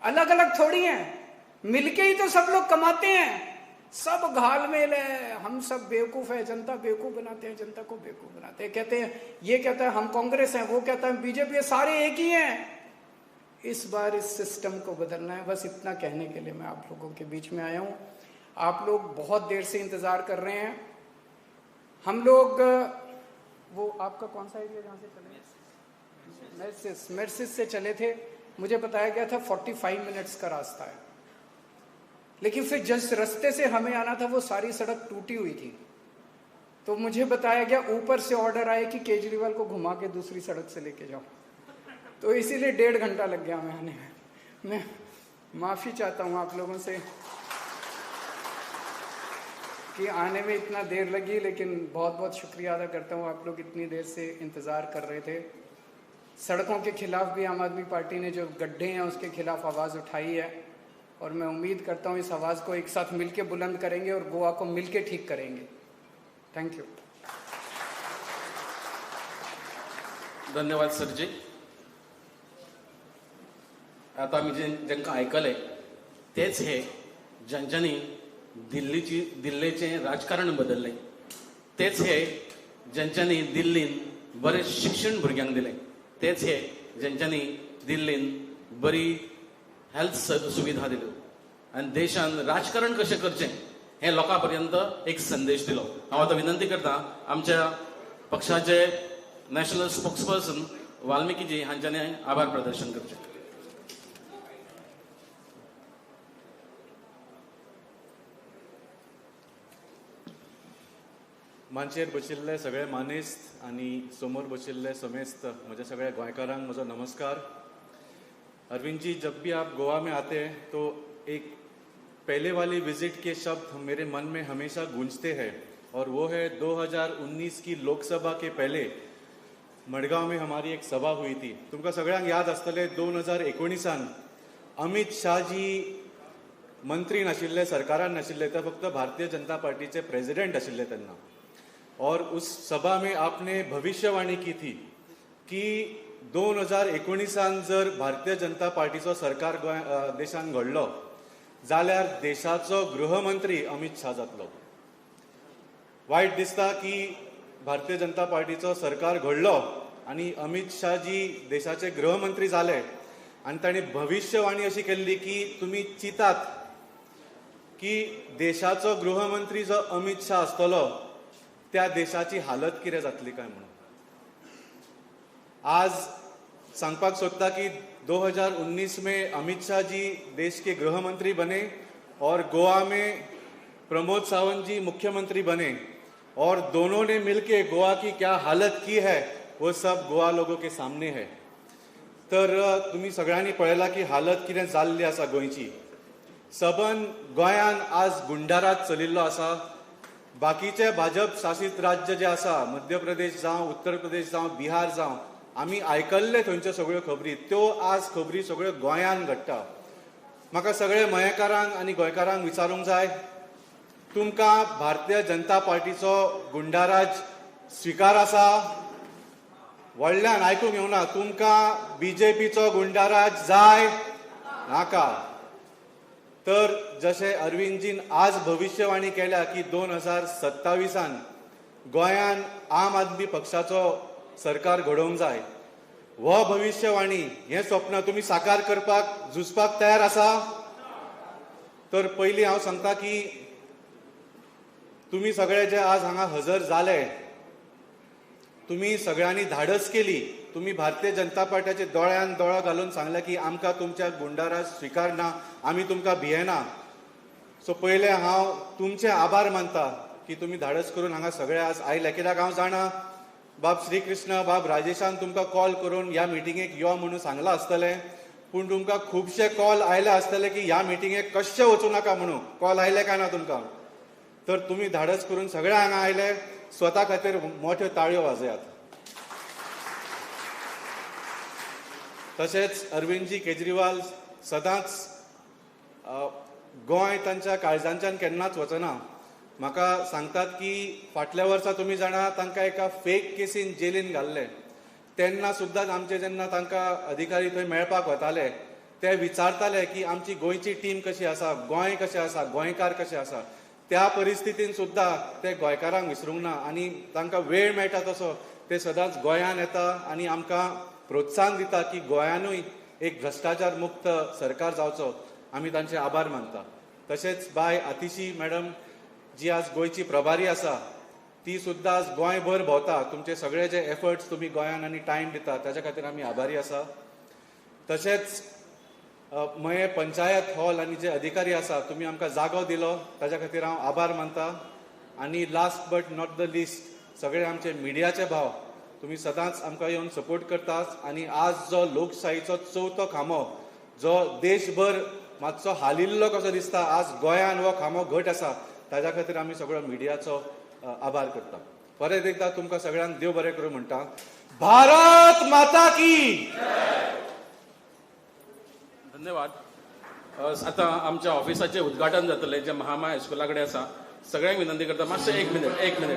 अलग अलग थोड़ी हैं, मिलके ही तो सब लोग कमाते हैं। सब घालमेल है, हम सब बेवकूफ है, जनता बेवकूफ बनाते हैं, जनता को बेवकूफ बनाते हैं। कहते हैं ये कहता है हम कांग्रेस हैं, वो कहता है बीजेपी है, सारे एक ही हैं। इस बार इस सिस्टम को बदलना है। बस इतना कहने के लिए मैं आप लोगों के बीच में आया हूँ। आप लोग बहुत देर से इंतज़ार कर रहे हैं। हम लोग वो आपका कौन सा एरिया जहाँ से चले? मेर्सिस, मेर्सिस से चले थे। मुझे बताया गया था 45 मिनट्स का रास्ता है, लेकिन फिर जिस रास्ते से हमें आना था वो सारी सड़क टूटी हुई थी। तो मुझे बताया गया ऊपर से ऑर्डर आया कि केजरीवाल को घुमा के दूसरी सड़क से लेके जाओ, तो इसीलिए 1.5 घंटा लग गया हमें आने में। मैं माफ़ी चाहता हूँ आप लोगों से कि आने में इतना देर लगी, लेकिन बहुत बहुत शुक्रिया अदा करता हूँ, आप लोग इतनी देर से इंतज़ार कर रहे थे। सड़कों के खिलाफ भी आम आदमी पार्टी ने जो गड्ढे हैं उसके खिलाफ आवाज़ उठाई है, और मैं उम्मीद करता हूँ इस आवाज़ को एक साथ मिलके बुलंद करेंगे और गोवा को मिलके ठीक करेंगे। Thank you. धन्यवाद सर जी। आता आमी जे जांकां आयकलें तेच हे ज्यांच्यांनी दिल्लीचें राजकारण बदललें, तेच हे ज्यांच्यांनी दिल्लीन बरें शिक्षण भुरग्यांक दिलें, तेच हे ज्यांच्यांनी दिल्लीन बरी हेल्थ सुविधा दिल्यो आनी देशान राजकारण कशें करचें हें लोकां पर्यंत एक संदेश दिलो। हांव आतां विनंती करता आमच्या पक्षाचे नॅशनल स्पोक्सपर्सन वाल्मिकीजी हांच्यांनी आभार प्रदर्शन करचें। मांचयेर बशिल्ले सगळे मानेस्त आनी समोर बशिल्ले समेस्त म्हज्या सगळ्या गोंयकारांक म्हजो नमस्कार। अरविंद जी, जब भी आप गोवा में आते हैं तो एक पहले वाली विजिट के शब्द मेरे मन में हमेशा गूंजते हैं, और वो है 2019 की लोकसभा के पहले मडगांव में हमारी एक सभा हुई थी। तुमकां सगळ्यांक याद आसतलें 2019 अमित शाह जी मंत्री नाशिल्ले, सरकारान नाशिल्ले, ते फक्त भारतीय जनता पार्टीचे प्रेसिडेंट आशिल्ले तेन्ना। और उस सभा में आपने भविष्यवाणी की थी कि 2019 जर भारतीय जनता पार्टीचो सरकार गोंय देशान घडलो जाल्यार देशाचो गृहमंत्री अमित शाह जातलो। वायट दिसता की भारतीय जनता पार्टीचो सरकार घडलो आनी अमित शाह जी देशाचे गृहमंत्री जाले आनी तांणी भविष्यवाणी अशी केल्ली की तुमी चिंतात की देशाचो गृहमंत्री जो अमित शाह आसतलो त्या देशाची हालत कितें जातली काय म्हणून। आज सांगपाक सोदता की 2019 में अमित शाह जी देश के गृह मंत्री बने और गोवा में प्रमोद सावंत जी मुख्यमंत्री बने, और दोनों ने मिलके गोवा की क्या हालत की है वो सब गोवा लोगों के सामने है। तर तुम्ही सगळ्यांनी पळयला की हालत कितें जाल्ली आसा गोंयची। सबन गोंयान आज गुंडाराज चलिल्लो आसा। बाकीचे भाजप शासित राज्य जे आसा, मध्य प्रदेश जावं, उत्तर प्रदेश जावं, बिहार जावं, आमी आयकल्ले थंयच्यो सगळ्यो खबरी, त्यो आज खबरी सगळ्यो गोंयान घडटा। म्हाका सगळे मयेकारांक आनी गोंयकारांक विचारूंक जाय, तुमकां भारतीय जनता पार्टीचो गुंडाराज स्विकार आसा? व्हडल्यान आयकूंक येवना, तुमकां बीजेपीचो गुंडाराज जाय नाका? तर जशें अरविंदजीन आज भविश्यवाणी केल्या की 2027 गोंयान आम आदमी पक्षाचो सरकार घडोवंक जाय, हो भविश्यवाणी हें स्वप्न तुमी साकार करपाक झुजपाक तयार आसा? तर पयलीं हांव सांगता की तुमी सगळे जे आज हांगा हजर जाले, तुमी सगळ्यांनी धाडस केली, तुमी भारतीय जनता पार्टीचे दोळ्यान दोळो घालून सांगलें की आमकां तुमच्या गुंडाराज स्विकारना, आमी तुमकां भियेना. सो पयलें हांव तुमचे आभार मानता की तुमी धाडस करून हांगा सगळे आज आयले, कित्याक हांव जाणा बाब श्रीकृष्ण बाब राजेशान तुमकां कॉल करून ह्या मिटिंगेक यो म्हणून सांगलां आसतलें, पूण तुमकां खुबशे कॉल आयले आसतले की ह्या मिटिंगेक कशें वचूं नाका म्हणून. कॉल आयले काय ना तुमकां? तर तुमी धाडस करून सगळे हांगा आयले, स्वता खातीर मोठ्यो ताळयो वाजयात. तशेंच अरविंदजी केजरीवाल सदांच गोंय तांच्या काळजांच्यान केन्नाच वचना. म्हाका सांगतात की फाटल्या वर्सा तुमी जाणा तांकां एका फेक केसीन जेलीन घाल्ले, तेन्ना सुद्दां आमचे जेन्ना तांकां अधिकारी थंय मेळपाक वताले ते विचारताले की आमची गोंयची टीम कशी आसा, गोंय कशें आसा, गोंयकार कशें आसा. त्या परिस्थितीन सुद्दां ते गोंयकारांक विसरूंक ना आनी तांकां वेळ मेळटा तसो ते सदांच गोंयान येता आनी आमकां प्रोत्साहन दिता की गोंयानूय एक भ्रश्टाचार मुक्त सरकार जावचो. आमी तांचे आभार मानता. तशेंच बाय आतिशी मॅडम जी आज गोंयची प्रभारी आसा, ती सुद्दां आज गोंयभर भोंवता. तुमचे सगळे जे एफर्ट्स तुमी गोंयान आनी टायम दिता ताच्या खातीर आमी आभारी आसा. तशेंच मये पंचायत हॉल आनी जे अधिकारी आसा, तुमी आमकां जागो दिलो ताच्या खातीर हांव आभार मानता. आनी last but not the least, सगळे आमचे मिडियाचे भाव, तुमी सदांच आमकां येवन सपोर्ट करतात. आनी आज जो लोकशाहीचो चवथो खांबो जो देशभर मातसो हालिल्लो कसो दिसता, आज गोंयान हो खांबो घट आसा, ताच्या खातीर आमी सगळो मिडियाचो आभार करता. परत एकदां तुमकां सगळ्यांक देव बरें करूं म्हणटा. भारत माता की. धन्यवाद. आतां आमच्या ऑफिसाचें उद्घाटन जातलें जें महामाया हायस्कुला कडेन आसा. सगळ्यांक विनंती करता मातशें एक मिनट.